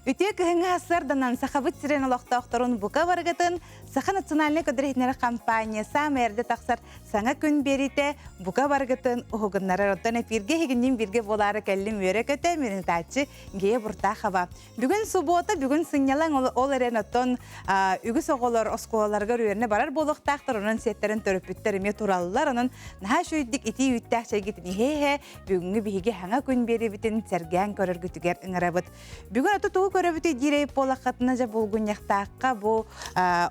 Үтүө кыһыҥҥы сарсыарданан Сахабыт сирин олохтоохторун бука барыгытын Саха национальнай көдөрүһүннэрэр компания саамай эрдэ тахсар саҥа күн биэриитэ бука барыгытын уһугуннарар. Оттон эфиргэ эһигинниин бииргэ буолаары кэллим үөрэ-көтө минутааччы Гея Буртахова. Бүгүн субуота, бүгүн сынньалаҥ ол эрэн оттон үгүс оҕолор оскуолаларыгар үөрэнэ барар буолуохтаахтар, онон сиэттэрин төрөппүттэр эмиэ тураллар. Онон наһаа үчүгэйдик итии үүттээх чэйгитин иһэ-иһэ бүгүҥҥү биһиги саҥа күн биэриибитин сэргээн көрөргүтүгэр ыҥырабыт. Бүгүн ото тугу көрөбүтүй диир буоллаххытына дьэ булгунньахтаахха бу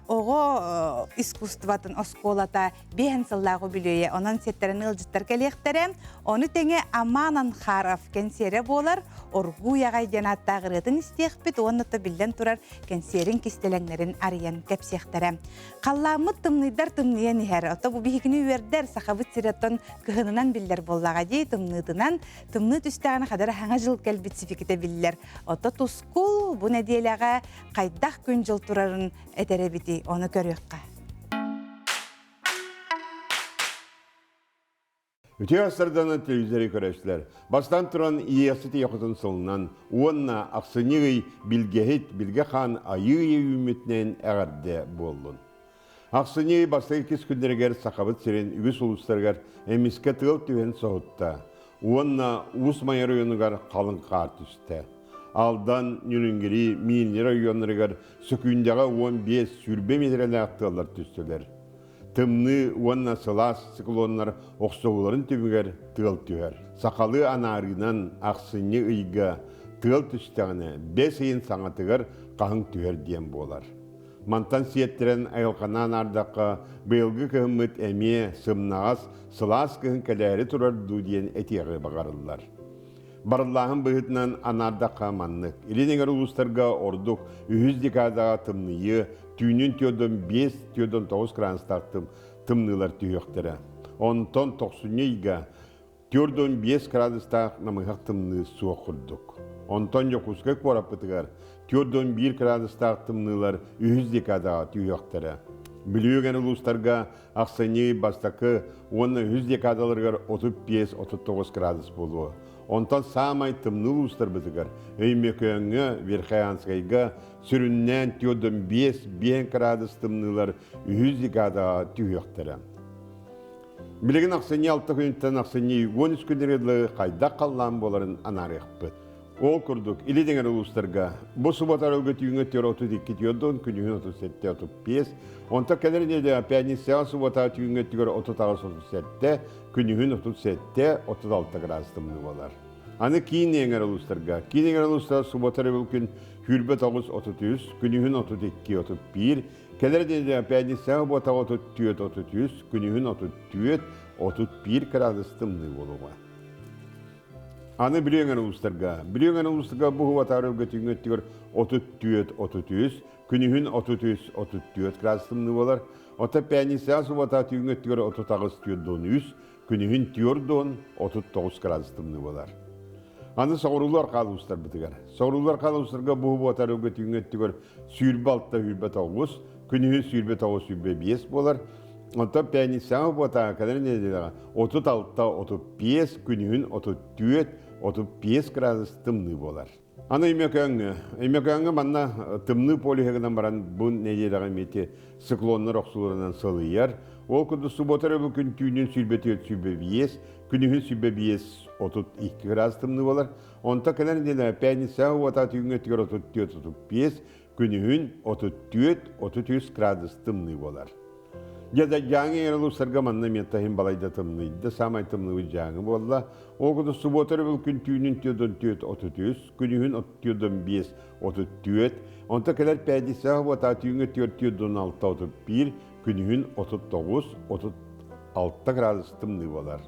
оҕо искусствотын оскуолата биэһэн сыллаах үбүлүөйэ. Онон сиэттэрин ыалдьыттар кэлиэхтэрэ. Ону тэҥэ Аман Анхаров кэнсиэрэ буолар Оргууй аҕай диэн ааттаах ырыатын истиэхпит уонна то биллэн турар кэнсиэрин кистэлэҥнэрин арыйан кэпсиэхтэрэ. Халлааммыт тымныйдар тымныйан иһэр. Ото бу биһигини үөрдэр сахабыт сирэ оттон кыһынынан биллэр буоллаҕа дии тымныытынан. Тымныы түстэҕинэ хадара хаҥа дьыл кэлбит сификитэ биллэр. Ото тускул бу нэдиэлэҕэ хайдах күн-дьыл турарын этэр эбитий, ону көрүөххэ. Үтүө астарданан телевизоры көрөчүлэр. Бастан туран Иэхсит Ийэхотун сылынан уонна ахсынньы ый билгэһит Билгэ хаан айыы ыйы үүммүтүнэн эҕэрдэ буоллун. Ахсынньы ый бастакы иккис күннэригэр Сахабыт сирин үгүс улуустарыгар эмискэ тыал түһэн соһутта уонна Уус Майа оройуонугар халыҥ хаар түстэ. Алдан, Ньүрүнгири, Мииннэр оройуоннарыгар сөкүүндэҕэ 15 сүүрбэ миэтэрэлээх тыаллар түстүлэр. Тымныы уонна сылаас циклоннар охсуһууларын түмүгэр тыал түһэр. Сахалыы анаарыынан ахсынньы ыйга тыал түстэҕинэ, бэс ыйын саҥатыгар хаһыҥ түһэр диэн буолар. Мантан сиэттэрэн айылҕанаан аардахха, быйылгы кыһыммыт эмиэ сымнаҕас, сылаас кыһын кэлээри турар дуу диэн этиэҕи баҕарыллар. Барыллааһын быһыытынан анаардахха маннык. Илин эҥэр улуустарга ордук үһүс декадаҕа тымныйыы, түүнүн түөрдөн биэс, түөрдөн тоҕус градустаах тымныылар түһүөхтэрэ. Онтон тохсунньу ыйга 45 градустаах намыһах тымныы суох курдук. Онтон Дьокуускай куораппытыгар 41 градустаах тымныылар үһүс декадаҕа түһүөхтэрэ. Бүлүү эҥэр улуустарга ахсынньы бастакы уонна үһүс декадаларыгар 35-39 градус буолуо. Онтон саамай тымныы улуустарбытыгар Өймөкөөҥҥө, Верхоянскайга сүрүннээн 45 градус тымныылар үһүс декадаҕа түһүөхтэрэ. Билигин ахсынньы алта күнүттэн ахсынньы 13 күнүгэр дылы хайдах халлаан буоларын анаарыахпыт. Ол курдук, или дэҥэр улуустарга бу суббота арылгы түүҥҥэ 4.32 түөрт күнүһүн 37.35, онтон кэлэр неделя пятницаҕа суббота түүҥҥэ өттүгэр 38.37, күнүһүн 37.36 градус тымныы буолар. Аны киин эҥэр улуустарга. Киин эҥэр улуустар суббота өрөбүл күн 29.33, күнүһүн 32.31, кэлэр неделя пятницаҕа субботаҕа 34.33, күнүһүн 34.31 градус тымныы буолуоҕа. Аны Бүлүү эҥэр улуустарга. Бүлүү эҥэр улуустарга бу уһуба өргөтүҥҥэ өттүгэр 34-33, күнүһүн 33-34 градус тымныы буолар. Оттон пятницаҕа суббота түүҥҥэ өттүгэр 38-43, күнүһүн 4-39 градус тымныы буолар. Аны соҕуруулар хаал улуустарбытыгар. Соҕуруулар хаал улуустарга бу уһуба өргөтүҥҥэ өттүгэр 26-29, күнүһүн 29-25 буолар. Онтон пятницаҕа буотаҕа кэлэр нэдиэлэҕэ 36-35, күнүһүн 34-35 градус тымныы буолар. Аны Өймөкөөҥҥө. Өймөкөөҥҥө манна тымныы полюһа гынан баран бу нэдиэлэҕэ эмиэ циклоннар охсууларынан сылыйар. Ол курдук суббота өрөбүл күн түүнүн 24-25, күнүһүн 25-32 градус тымныы буолар. Онтон кэлэр нэдиэлэҕэ пятницаҕа уота түүҥҥэ өттүгэр 34-35, күнүһүн 34-33 градус тымныы буолар. Дьэ да Дьааҥы эҥэр улуустарга манна эмиэ таһын балайда тымныйда, саамай тымныыбыт Дьааҥы буолла. Ол курдук субуота өрөбүл күн түүнүн 44-33, күнүһүн 35-34, онтон кэлэр пятницаҕа буотаа түүҥҥэ 4-46-31, күнүһүн 39-36 градус тымныы буолар.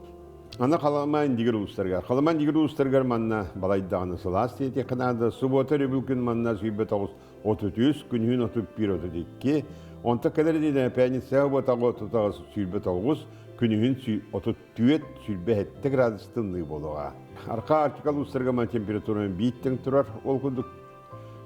Аны Халыма Индигир улуустарыгар. Халыма Индигир улуустарыгар манна балайдаҕына сылаас диэтиэххэ наада. Субуота өрөбүл күн манна 29 33, күнүһүн 31 32, онто кэлэр нэдиэлэ пятницаҕа буотаҕа 38 29, күнүһүн 34 27 градус тымныы буолуоҕа. Арҕаа Арктика улуустарыгар манна температуранан биир тэҥ турар. Ол курдук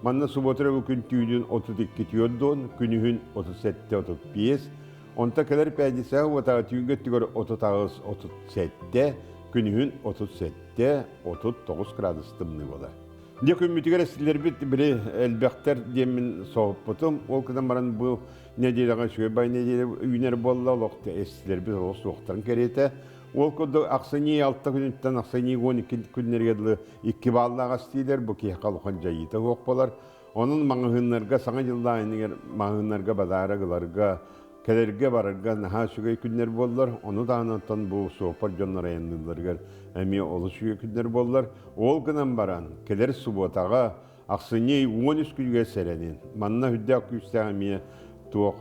манна субуота өрөбүл күн түүнүн 32 4 күнүһүн 37 35, Онто кэлэр пятницаҕа уотаҕа түүҥҥү өттүгэр 38-37, күнүһүн 37-39 градус тымныы буолар. Дьэ күммүтүгэр эстилэрбит били элбэхтэр диэммин соһуппутум. Ол гынан баран бу нэдиэлэҕэ үчүгэй бай нэдиэлэ үүнэр буолла, олох эстилэрбит олох суохтарын кэриэтэ. Ол курдук ахсынньы 6 күнүттэн ахсынньы 12 күннэригэр дылы икки бааллаах эстиилэр бу киһиэхэ улахан дьайыыта суох буолар. Онон маҕаһыыннарга саҥа дьыллаах иннигэр маҕаһыыннарга бадаара ыларга, кэлэргэ барарга наһаа үчүгэй күннэр буоллар. Ону даҕаны оттон бу суоппар дьоннор айанныылларыгар эмиэ олус үчүгэй күннэр буоллар. Ол гынан баран кэлэр субуотаҕа ахсынньы 13 күнүгэр сэрэнин. Манна үрдээх күүстээх эмиэ туох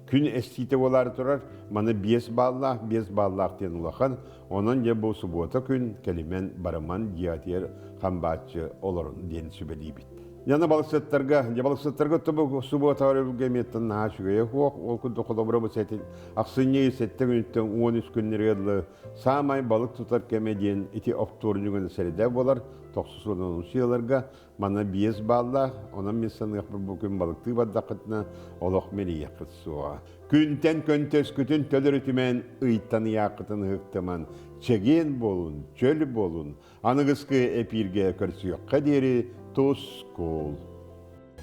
күн эстиитэ буолаары турар. Маны 5 баллаах, 5 баллаах диэн улахан. Онон дьэ бу субуота күн кэлимэн барыман дьиэтигэр хамбааччы олорун диэн сүбэлиибит. Яна балыксыттарга, дьэ балыксыттарга тобу субуота өрөбүлгэ эмиэттэн наһаа үчүгэйэ суох. Ол курдук холобура бу сэтин ахсынньы сэттэ күнүттэн 13 күннэригэр дылы саамай балык тутар кэмэ диэн ити оптуорунньугун сэрэдэ буолар. Тохсус уонна сыаларга манна биэс бааллаах, онон мин саныахпын бу күн балыктыы бардаххытына олох мэлийэххит суоҕа. Күнтэн көнтөскүтүн төлөрүтүмэн, ыйтан ыйааххытын ыһыктыман, чэгиэн буолун, чөл буолун, аныгыскы эпииргэ көрсүөххэ диэри тускул.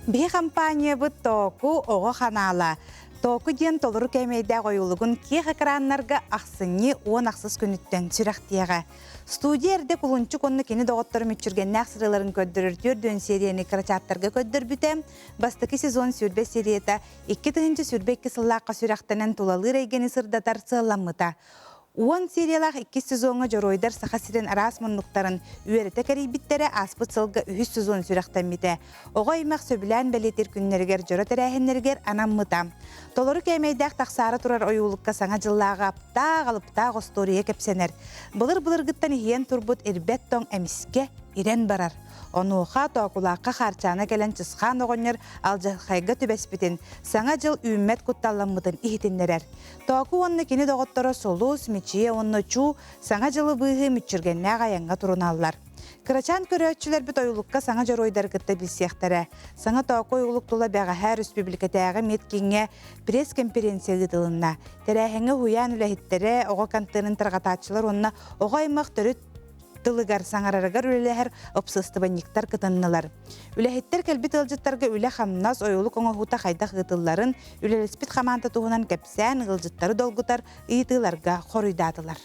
Биһи компаниябыт Тооку оҕо ханаала. Тооку диэн толору кээмэйдээх ойуулугун киэх экраннарга ахсынньы 10 ахсыс күнүттэн сүрэхтиэҕэ. Студия эрдэ кулунчук уонна кини доҕотторо мүччүргэннээх сырыыларын көрдөрөр түөрт серияны кырачааттарга көрдөрбүтэ. Бастакы сезон 20 серията 2022 сыллаахха сүрэхтэнэн тулалыыр эйгэни сырдатар сыалламмыта. 10 сериялаах иккис сезоҥҥа дьоруойдар Саха сирин араас муннуктарын үөрэтэ кэрийбиттэрэ ааспыт сылга үһүс сезон сүрэхтэммитэ. Оҕо аймах сөбүлээн бэлиэтиир күннэригэр дьоро тэрээһиннэригэр анаммыта. Толору кээмэйдээх тахсаары турар ойуулукка саҥа дьыллааҕы аптаах, алыптаах остуоруйа кэпсэнэр. Былыр-былыргыттан иһийэн турбут ирбэт тоҥ эмискэ ирэн барар. Онуоха Тоокулаахха Хаарчаана кэлэн Чысхаан оҕонньор алдьархайга түбэспитин, Саҥа дьыл үүммэт кутталламмытын иһитиннэрэр. Тооку уонна кини доҕотторо Сулус, Мичийэ уонна Чуу Саҥа дьылы быыһыы мүччүргэннээх айаҥҥа туруналлар. Кырачаан көрөөччүлэрбит ойуулукка саҥа дьоруойдары кытта билсиэхтэрэ. Саҥа Тооку ойуулук тула бэҕэһээ республикатааҕы медкииҥҥэ пресс-конференция ыытылынна. Тэрээһиҥҥэ уһуйаан үлэһиттэрэ, оҕо контенын тарҕатааччылар уонна оҕо аймах төрүт тылыгар саҥарарыгар үлэлэһэр общественниктар кытыннылар. Үлэһиттэр кэлбит ыалдьыттарга үлэ-хамнас, ойуулук оҥоһуута хайдах ыытылларын, үлэлэспит хамаанда туһунан кэпсээн, ыалдьыттары долгутар ыйытыыларга хоруйдаатылар.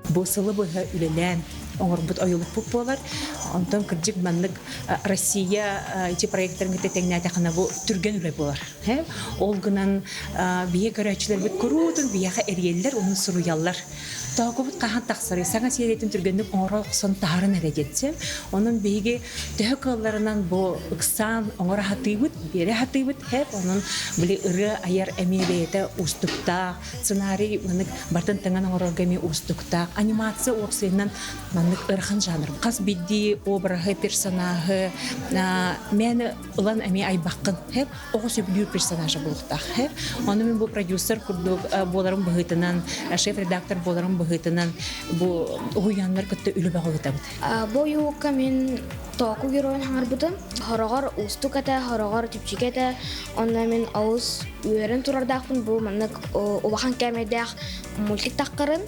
Бу сылы быһа үлэлээн оҥорбут ойуулукпут буолар. Онтон кырдьык маннык Россия ити проекттарын кытта тэҥнээтэххинэ бу түргэн үлэ буолар. Ол гынан биһиги көрөөччүлэрбит куруутун биһиэхэ эрийэллэр уонна суруйаллар. Тоокубут хаһан тахсарый? Саҥа сиэриэтин түргэнник оҥоро охсон таһарын эрэ диэтсэ. Онон биһиги төһө кыалларынан бу ыксаан оҥоро сатыыбыт, биэрэ сатыыбыт хэп. Онон били ырыа айар эмиэ бэйэтэ уустуктаах, сценарий маннык бартын таҥан оҥорорго эмиэ уустуктаах. Анимация уопсайынан маннык ыарахан жанр. Хас биирдии обраһы, персонажы мээнэ ылан эмиэ айбаккын. Хэп оҕо сөбүлүүр персонажа буолуохтаах. Хэп ону мин бу продюсер курдук буоларым быһыытынан, шеф-редактор буоларым быһыытынан бу уһуйааннар кытта үлэ бөҕө ыытабыт. Бу ойуукка мин Тооку геройун хаҥарбытым. Хороҕор уустук этэ, хороҕор чэпчэки этэ. Онно мин олус үөрэн турардаахпын бу маннык улахан кээмэйдээх мультик таххарын.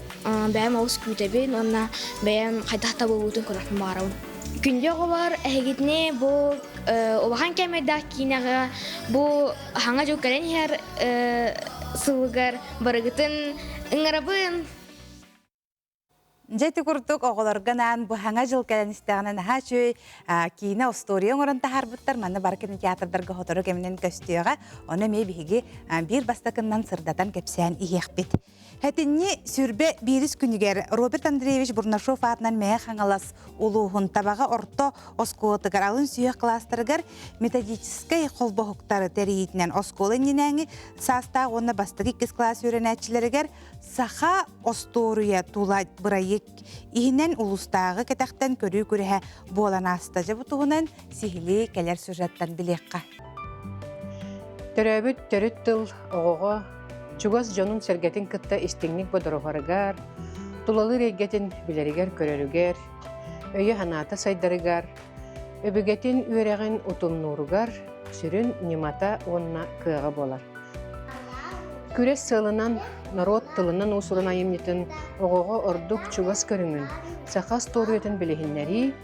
Бэйэм олус күүтэбин уонна бэйэм хайдах табыллыбытын көрүөхпүн баҕарабын. Күндү оҕолор, эһигитини бу улахан кээмэйдээх киинэҕэ бу хаҥа дьыл кэлэн иһэр сылыгар барыгытын ыҥырабын. Дьэ ити курдук оҕолорго анаан бу саҥа дьыл кэлэн истэҕинэ наһаа үчүгэй киинэ остуоруйа оҥорон таһаарбыттар. Манна бары кинотеатрдарга сотору кэминэн көстүөҕэ. Ону эмиэ биһиги биир бастакыннан сырдатан кэпсээн иһиэхпит. Хэтинньи сүрбэ биирис күнүгэр Роберт Андреевич Бурнашов аатынан Мэҥэ Хаҥалас улууһун Табаҕа орто оскуолатыгар алын сүһүөх кылаастарыгар методическай холбоһуктары тэрийиитинэн оскуола иннинээҥи саастаах уонна бастакы иккис кылаас үөрэнээччилэригэр Саха остуоруйа тула бырайыак иһинэн улуустааҕы кэтэхтэн көрүү күрэһэ буолан ааста. Дьэ бу туһунан сиһилии кэлэр сюжеттан билиэххэ. Төрөөбүт төрүт тыл оҕоҕо чугас дьонун-сэргэтин кытта истиҥник бодоруһарыгар, тулалыыр эйгэтин билэригэр-көрөрүгэр, өйө-санаата сайдарыгар, өбүгэтин үөрэҕин утумнууругар сүрүн ньымата уонна кыаҕа буолар. Күрэс сыалынан норуот тылынан уус-уран айымньытын оҕоҕо ордук чугас көрүҥүн, саха остуоруйатын билиһиннэрии,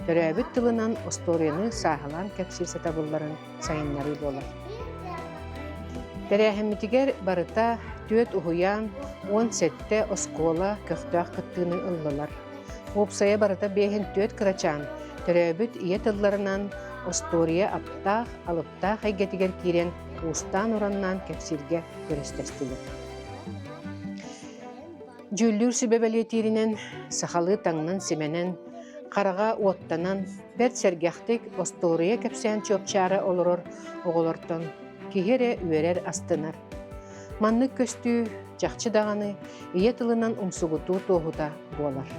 төрөөбүт тылынан остуоруйаны сааһылаан кэпсиир сатабылларын сайыннарыы буолар. Тэрээһиммитигэр барыта түөрт уһуйаан, 17 оскуола көхтөөх кыттыыны ыллылар. Уопсайа барыта 54 кырачаан төрөөбүт ийэ тылларынан остуоруйа аптаах, алыптаах эйгэтигэр киирэн уустаан-ураннаан кэпсииргэ күрэстэстилэр. Дьүүллүүр сүбэ бэлиэтииринэн, сахалыы таҥнан-симэнэн, хараҕа уоттанан, бэрт сэргэхтик остуоруйа кэпсээн чуопчаара олорор оҕолортон киһи эрэ үөрэр астынар. Маннык көстүү чахчы даҕаны ийэ тылынан умсугутуу туоһута буолар.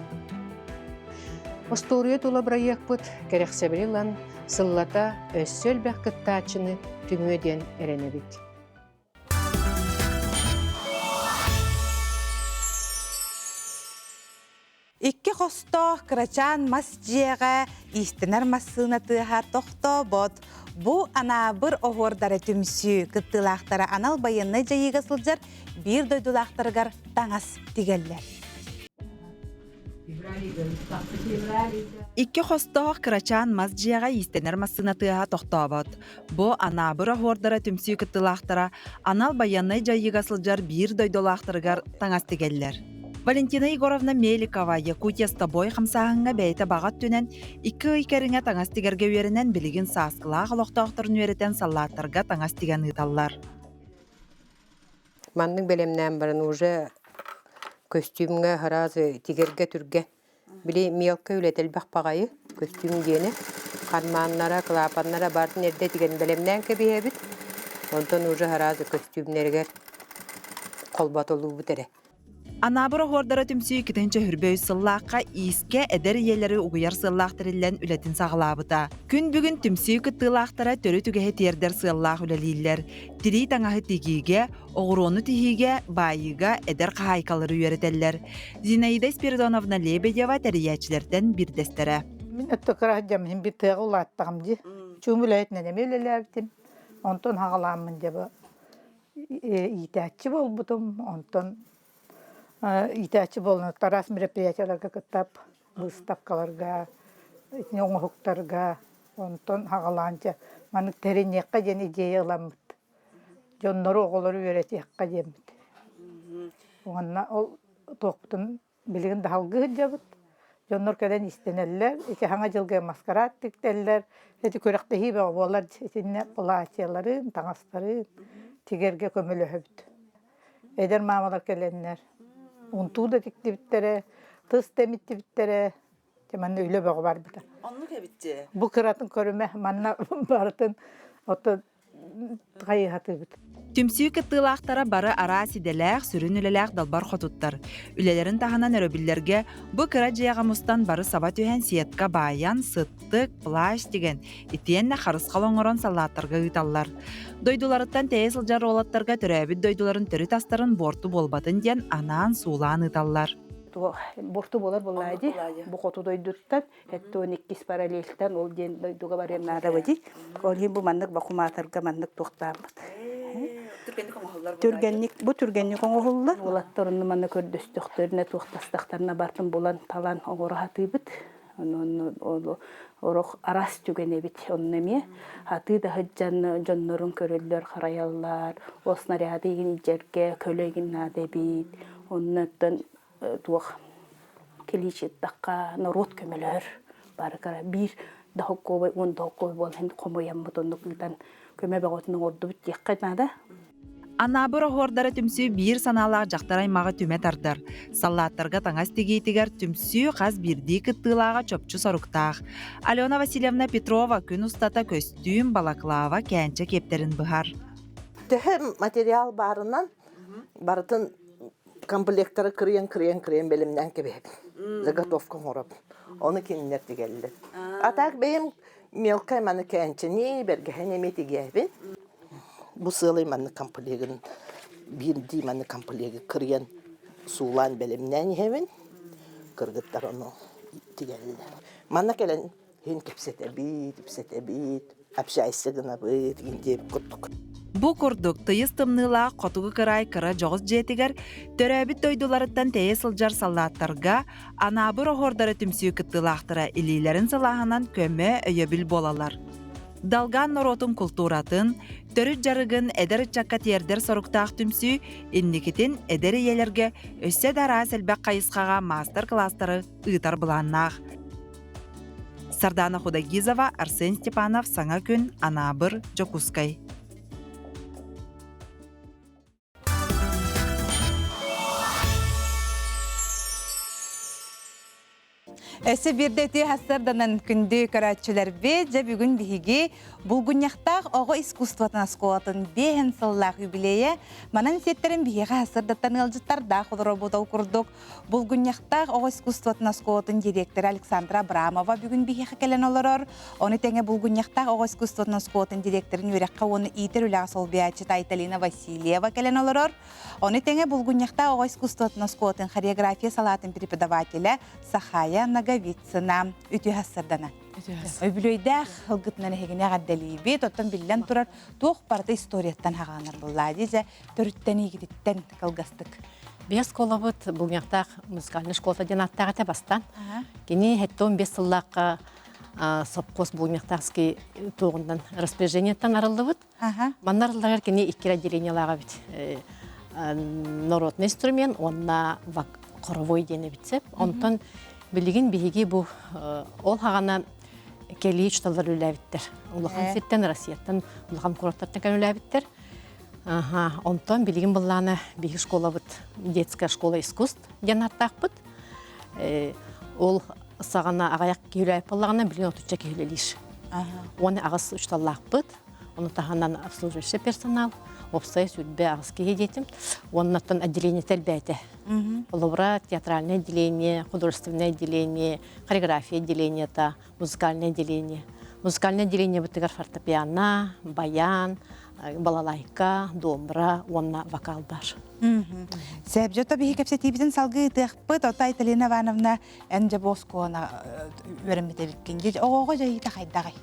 Остуоруйа тула бырайыакпыт кэрэхсэбили ылан, сыллата өссө элбэх кыттааччыны түмүө диэн эрэнэбит. Икки хостоох кырачаан мас дьиэҕэ иистэнэр массыына тыаһа тохтообот. Бу Анаабыр оһуордара түмсүү кыттыылаахтара анал байыаннай дьайыыга сылдьар биир дойдулаахтарыгар таҥас тигэллэр. Икки хостоох кырачаан мас дьиэҕэ иистэнэр массыына тыаһа тохтообот. Бу Анаабыр оһуордара түмсүү кыттыылаахтара анал байыаннай дьайыыга сылдьар биир дойдулаахтарыгар таҥас тигэллэр. Валентина Егоровна Меликова «Якутия с тобой» хамсааһыҥҥа бэйэтэ баҕа өттүнэн икки ый кэриҥэ таҥас тигэргэ үөрэнэн билигин сааскылаах олохтоохторун үөрэтэн саллааттарга таҥас тигэн ыыталлар. Маннык бэлэмнээн баран уже көстүүмҥэ сразу тигэргэ түргэн. Били мелкай үлэтэ элбэх баҕайы көстүүм диэни. Хармааннара, клапаннара барытын эрдэ тигэн бэлэмнээн кэбиһэбит. Онтон уже сразу көстүүмнэригэр холботолуубут эрэ. Анаабыр оһуордара түмсүү иккитинчи хүрбэ үс сыллаахха иискэ эдэр ийэлэри угуйар сыаллаах тэриллэн үлэтин саҕалаабыта. Күн бүгүн түмсүү кыттыылаахтара төрүт үгэһи тиэрдэр сыаллаах үлэлииллэр. Тирии таҥаһы тигиигэ, оҕуруону тиһиигэ, баайыыга эдэр хаһаайкалары үөрэтэллэр. Зинаида Спиридоновна Лебедева тэрийээччилэртэн биирдэстэрэ. Мин өттө кыра сылдьаммын бир тыаҕа улааттаҕым дии. Чуум үлэһитинэн эмиэ үлэлээбитим. Онтон хаҕалааммын дьэ бу иитээччи буолбутум. Онтон иитээччи буолан араас мероприятиеларга кыттап, выставкаларга, итини оҥоһуктарга, онтон хаҕалаан дьэ маннык тэриниэххэ диэн идея ыламмыт. Дьоннору, оҕолору үөрэтиэххэ диэммит. Уонна ол туохпутун Билигин да салгыы сылдьабыт. Дьоннор кэлэн истэнэллэр, ити саҥа дьылга маскараат тиктэллэр, ити күрэхтэһии бөҕө буолар итиннэ платьеларын, таҥастарын тигэргэ көмөлөһөбүт. Эдэр маамалар кэлэннэр унтуу да тиктибиттэрэ, тыс да эмиттибиттэрэ, дьэ манна үлэ бөҕө барбыта. Оннук эбит дии. Бу кыратын көрүмэ, манна барытын ото хайыһатыыбыт. Түмсүү кыттыылаахтара бары араас идэлээх, сүрүн үлэлээх далбар хотуттар. Үлэлэрин таһынан өрөбүллэргэ бу кыра дьиэҕэ мустан бары саба түһэн сетка баайан, сыттык, плащ тигэн, итиэннэ харысхал оҥорон саллааттарга ыыталлар. Дойдуларыттан тэйэ сылдьар уолаттарга төрөөбүт дойдуларын төрүт астарын буорту буолбатын диэн анаан суулаан ыыталлар. Буорту буолар буоллаа дии. Бу хоту дойдуттан Эттон иккис параллельтан ол диэн дойдуга барыан наада дии. Ол иһин бу маннык бакумаатарга маннык туохтааммыт. Түргэнник оҥоһуллар. Түргэнник бу түргэнник оҥоһуллар. Уолаттар онно манна көрдөстөхтөрүнэ туохтастахтарына бартын булан талан оҥоро сатыыбыт. Онон орох араас түгэн эбит. Онно эмиэ хатыы да сылдьан дьоннорун көрөллөр, харайаллар. Ол снаряды игин илдьэргэ көлө игин наада эбит. Оннуттан туох килиичиттахха норуот көмөлөһөр барыкара биир дохоккуобай уон дохоккуобай буолан хомуйаммыт оннук ыытан көмө бөҕөтүн оҥордубут диэххэ наада. Анаабыр оһуордара түмсүү биир санаалаах дьахтар аймаҕы түмэ тардар. Саллааттарга таҥас тигиитигэр түмсүү хас биирдии кыттыылааҕа чопчу соруктаах. Алена Васильевна Петрова күн устата көстүүм, балаклава, кээнчэ киэптэрин быһар. Төһө материал баарынан барытын комплектары кырыйан-кырыйан-кырыйан бэлэмнээн кэбиһэбин. Заготовка оҥоробун. Ону кинилэр тигэллэр. А так бэйэм мелкай маны кээнчэни, бэргэһэни эмиэ тигээбин. Бу сыалай маннык комплегын биирдии маннык комплегы кырыйан суулаан бэлэмнээн иһэбин. Кыргыттар ону тигэллэр. Манна кэлэн иһин кэпсэтэбит, ипсэтэбит. общайся гынабыт диэбит курдук. Бу курдук тыйыс тымныылаах хотугу кыраай кыра дьоҕус дьиэтигэр төрөөбүт дойдуларыттан тэйэ сылдьар саллааттарга Анаабыр оһуордара түмсүү кыттыылаахтара илиилэрин сылааһынан көмө, өйөбүл буолаллар. Долган норуотун култууратын, төрүт дьарыгын эдэр ыччакка тиэрдэр соруктаах түмсүү инникитин эдэр ийэлэргэ өссө да араас элбэх хайысхаҕа маастар-кылаастары ыытар былааннаах. Сардана Худогизова, Арсен Степанов, Саҥа күн, Анаабыр, Дьокуускай. Өссө биирдэ үтүө сарсыарданан күндү көрөөччүлэрбит, дьэ бүгүн биһиги Булгунньахтаах оҕо искусствотын оскуолатын биэһин сыллаах юбилейэ манан сиэттэрин биһиэхэ сарсыардаттан ыалдьыттардаах олоробут ол курдук Булгунньахтаах оҕо искусствотын оскуолатын директора Александра Абрамова бүгүн биһиэхэ кэлэн олорор. Ону тэҥэ Булгунньахтаах оҕо искусствотын оскуолатын директорын үөрэххэ уонна иитэр үлэҕэ солбуйааччыта Айталина Васильева кэлэн олорор. Ону тэҥэ Булгунньахтаах оҕо искусствотын оскуолатын хореография салаатын преподавателэ Сахая Ноговицына үтүө сарсыардана. Үбүлүөйдээх ылгытынан эһигини эҕэрдэлиибит. Оттон биллэн турар туох барыта историяттан хаҕанар буллаа дии төрүттэн иигититтэн кылгастык. Биэс школабыт Булгунньахтаах музыкальнай школата диэн ааттаах этэ бастаан. Кини 75 сыллаахха сопхуос Булгунньахтаахский туоҕунан распоряжениеттан арыллыбыт. Манна арылларыгар кини икки отделениелаах эбит. Народный инструмент уонна хоровой диэн эбит сөп. Онтон билигин биһиги бу ол хаҕана кэлии учууталлар үлэлээбиттэр. Улахан сиртэн, Россияттан улахан куораттартан кэлэн үлэлээбиттэр. Аха, онтон билигин быллаана биһи школабыт детская школа искусств диэн ааттаахпыт. Ол саҕана аҕыйах киһи үлэлээбит буоллаҕына, билигин отучча киһи үлэлиир. Уонна аҕыс учууталлаахпыт. Ону таһынан обслуживающий персонал, уопсай 28 киһи диэтим. Уоннаттан отделение элбээтэ. Холобура, театральное отделение, художественное отделение, хореография отделениета, музыкальное отделение. Музыкальное отделение бытыгар фортепиано, баян, балалайка, домбра уонна вокал бар. Сәбжото биһи кэпсэтиибитин салгыы ытыахпыт, ота Айталина Ивановна эн дьэ бу оскуолана үөрэммит эбиккин. Оҕоҕо дьайыыта хайдаҕый?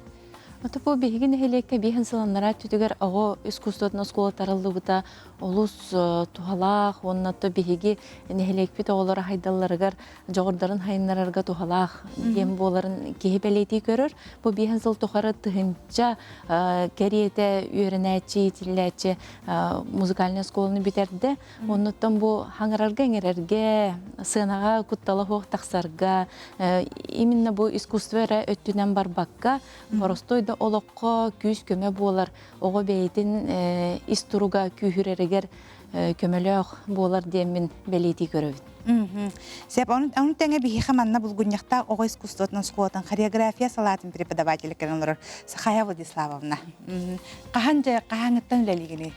Ото бу биһиги нэһилиэккэ биэһин сыланнара түтүгэр оҕо искусствотын оскуола тарыллыбыта олус туһалаах уонна то биһиги нэһилиэкпит оҕолоро хайдалларыгар дьоҕурдарын хайыннарарга туһалаах диэн буоларын киһи бэлиэтии көрөр. Бу биэһин сыл тухары тыһынча кэриэтэ үөрэнээччи, иитиллээччи музыкальнай оскуоланы бүтэрдэ. Оннуттан бу хаҥырарга, иҥэрэргэ, сыанаҕа куттала суох тахсарга, именно бу искусство эрэ өттүнэн барбакка, боростуой да олоххо күүс-көмө буолар, оҕо бэйэтин ис туруга күүһүрэригэр көмөлөөх буолар диэммин бэлиэтии көрөбүн. Сөп, ону тэҥэ биһиэхэ манна Булгунньахтаах оҕо искусствотын оскуолатын хореография салаатын преподавателэ кэлэн олорор Сахая Владиславовна. Хаһан дьэ хаһааҥҥыттан үлэлиигиний?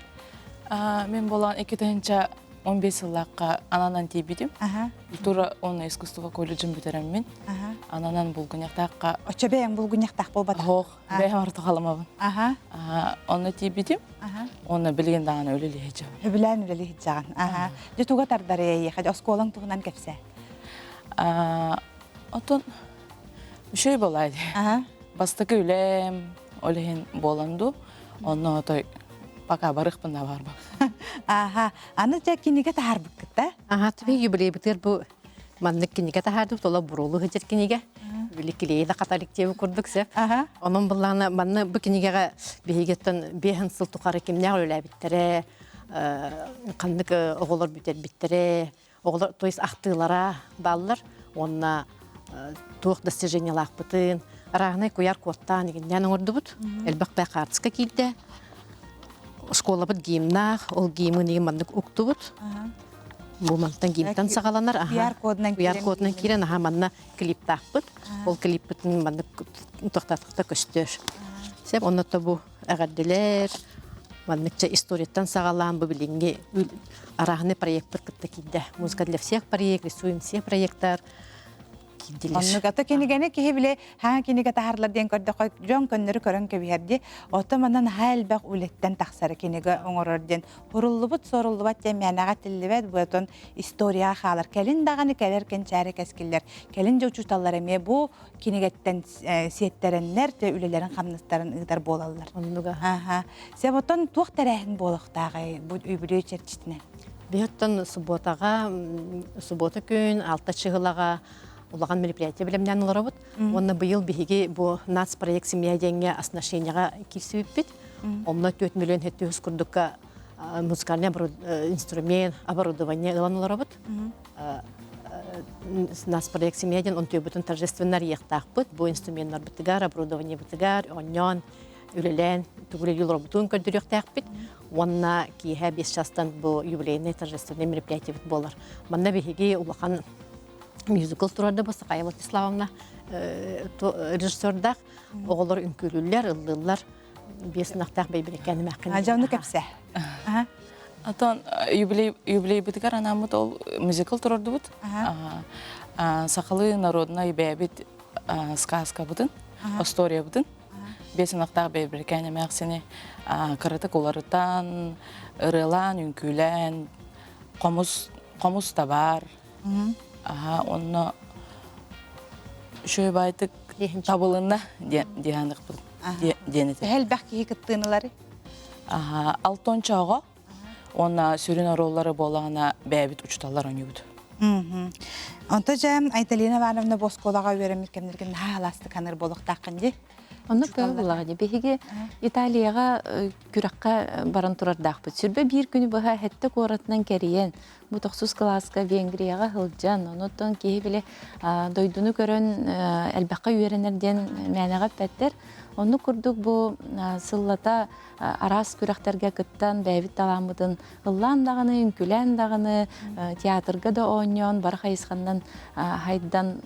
Мин буолан 2015 сыллаахха ананан тиийбитим. Культура уонна искусство колледжын бүтэрэммин. Ананан Булгунньахтаахха Оччо бэйэҥ Булгунньахтаах буолбатах. Оһох, бэйэм ортохаламабын. Онно тиийбитим. Онно билигин даҕаны үлэлиһэ дьабын. Сөбүлээн үлэлиһэ дьаҕан. Аха. Дьэ туга тардар эйиэхэ? Оскуолаҥ туһунан кэпсээ. Отон үчүгэй буолаа дии. Бастакы үлэм, ол иһин буолан дуу. Онно отой пока барыахпын да барбап. Аха. Аны дьэ кинигэ таһаарбыккыт да? Аха, түбэ юбилейбытыгар бу маннык кинигэ таһаардыбыт, ола буруолу сылдьар кинигэ. Били клейи да хата илик курдук сөп. Онон былаана манна бу кинигэҕэ биһигиттэн биэһэн сыл тухары кимнээх үлэлээбиттэрэ, ханнык оҕолор бүтэрбиттэрэ, оҕолор то есть ахтыылара бааллар уонна туох достижениелаахпытын арааһынай куйаар куоттаан игиннээн оҥордубут. Элбэх бай хаартыска киирдэ. Школабыт гимнаах, ол гимын игин маннык уктубут. Бу мантан гимтан саҕаланар. QR кодунан QR кодунан киирэн аха манна клиптаахпыт. Ол клиппытын маннык тохтатахта көстөр. Сеп онно бу эҕэрдэлэр манныкча историяттан саҕалаан бу билиҥҥи арааһынай проекттар кытта киирдэ. Музыка для всех проект, рисуем все проекттар. киирдилэр. Оннук ата кинигэни киһи биле хаҥа кинигэ таһарлар диэн көрдөххө дьон көннөрү көрөн кэбиһэр дии. Оттон манна наһаа элбэх үлэттэн тахсар кинигэ оҥорор диэн Һуруллубут, суоруллубат диэн мээнэҕэ этиллибэт, бу историяҕа хаалар. Кэлин даҕаны кэлэр кэнчээри кэскиллэр. Кэлин дьэ учууталлар эмиэ бу кинигэттэн сиэттэрэннэр дьэ үлэлэрин хамнастарын ыытар буолаллар. Оннуга. Аха. Сеп оттон туох тэрээһин буолуохтааҕый бу үбүлүөй чэрчитинэн? Биһиттэн субботаҕа, суббота күн, алта чыһылаҕа улахан мероприятие бэлэмнээн олоробут. Уонна быйыл биһиги бу нацпроект семья диэҥҥэ оснащениеҕа киирсибиппит. Онно 4 миллион 700 курдукка музыкальный инструмент, оборудование ылан олоробут. Нацпроект семья диэн онтуйбутун торжественно арыйыахтаахпыт. Бу инструменнарбытыгар, оборудованиебытыгар оонньоон, үлэлээн, тугу олорбутун көрдөрүөхтээхпит. Уонна киэһэ 5 частан бу юбилейный торжественный мероприятиебыт буолар. Манна биһиги улахан мюзикл турарда бу Сахая Владиславовна режиссердаах оҕолор үҥкүүлүүллэр, ыллыыллар. Биэс ынахтаах бэйбириккээн эмээххин. Дьону кэпсэ. Отон юбилей юбилейбытыгар анаммыт ол мюзикл турардыбыт. Сахалыы народнай бэйэбит сказкабытын, историябытын биэс ынахтаах бэйбирикээн эмээхсини кыратык уларытан, ырыалаан, үҥкүүлээн, хомус хомус да баар. Аха, онно үчүгэй баайтык табылынна диэханыкпын диэн этэ. Элбэх киһи кыттыынылары? Аха, алтонча оҕо уонна сүрүн оруоллары буолаҕына бэйэбит учуталлар оонньуубут. Онто дьэ Айталина Ивановна бу оскуолаҕа үөрэммит кэмнэргин наһаа алаастык саныыр буолуохтааххын дии. Оннук буоллаҕа дии. Биһиги Италияҕа күрэххэ баран турардаахпыт. Сүрбэ биир күнү быһа сэттэ куоратынан кэрийэн, бу тохсус кылааска Венгрияҕа сылдьан, онуттан киһи били дойдуну көрөн элбэххэ үөрэнэр диэн мээнэҕэ эппэттэр. Оннук курдук бу сыллата араас күрэхтэргэ кыттан бэйэбит талааммытын ыллаан даҕаны, үҥкүүлээн даҕаны, театрга да оонньоон, бары хайысханнан хайдан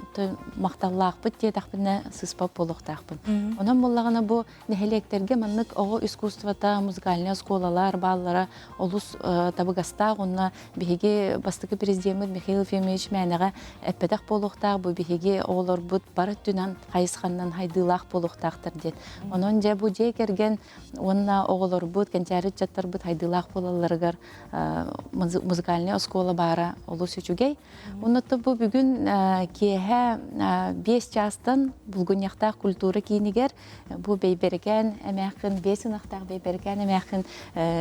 махталлаахпыт диэтэхпинэ сыыспат буолуохтаахпын. Онон буоллаҕына бу Нэһилиэктэргэ маннык оҕо искусствота, музыкальнай оскуолалар бааллара олус табыгастаах уонна биһиги бастакы президеммит Михаил Ефимович мээнэҕэ эппэтэх буолуохтаах бу биһиги оҕолорбут бары өттүнэн хайысханнан хайдыылаах буолуохтаахтар диэн. Онон дьэ бу дьиэ кэргэн уонна оҕолорбут, кэнчээри ыччаттарбыт хайдыылаах буолалларыгар музыкальнай оскуола баара олус үчүгэй. Оннуттан бу бүгүн киэһэ 5 чаастан Булгунньахтаах культура киинигэр бу Бэйбэрикээн эмээххин, биэс ынахтаах Бэйбэрикээн эмээххин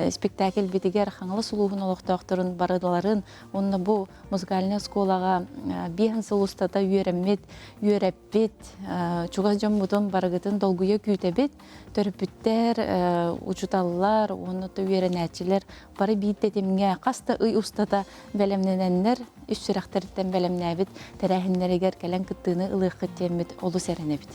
спектакльбитигэр Хаҥалас улууһун олохтоохторун барыларын уонна бу музыкальнай оскуолаҕа биэһин сыл устата үөрэммит, үөрэппит чугас дьоммутун барыгытын долгуйа күүтэбит. Төрөппүттэр, учууталлар уонна үөрэнээччилэр бары биир тэтимҥэ хас да ый устата бэлэмнэнэннэр, үс сүрэхтэриттэн бэлэмнээбит тэрээһиннэригэр кэлэн кыттыыны ылыаххыт диэммит олус эрэнэбит.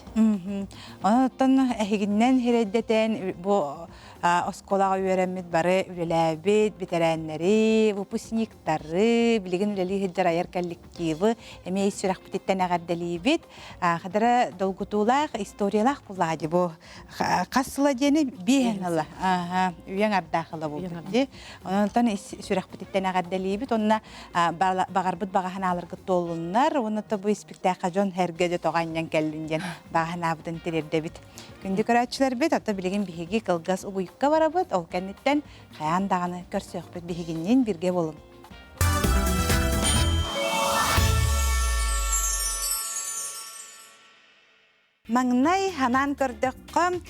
Онон эһигиннэн хирэйдэтэн бу оскуолаҕа үөрэммит бары үлэлээбит бэтэрээннэри, выпускниктары, билигин үлэлии сылдьар айар коллективы эмиэ ис сүрэхпититтэн эҕэрдэлиибит. Хадара долгутуулаах историялаах буллаҕа дии бу хас сыла диэни биэһэн ыла үйэҥ ардаах ыла буолбут дии. Онон сүрэхпититтэн эҕэрдэлиибит уонна баҕарбыт баҕа санааларгыт туоллуннар уонна бу испиктээххэ дьон сэргэ дьэ тоҕо анньан кэллин диэн баҕа санаабытын тириэрдэбит. Күндү көрөөччүлэрбит, ото билигин биһиги кылгас угуйукка барабыт, ол кэнниттэн хайаан даҕаны көрсүөхпүт биһигинниин бииргэ буолуҥ. Маҥнай ханаан көрдөххө,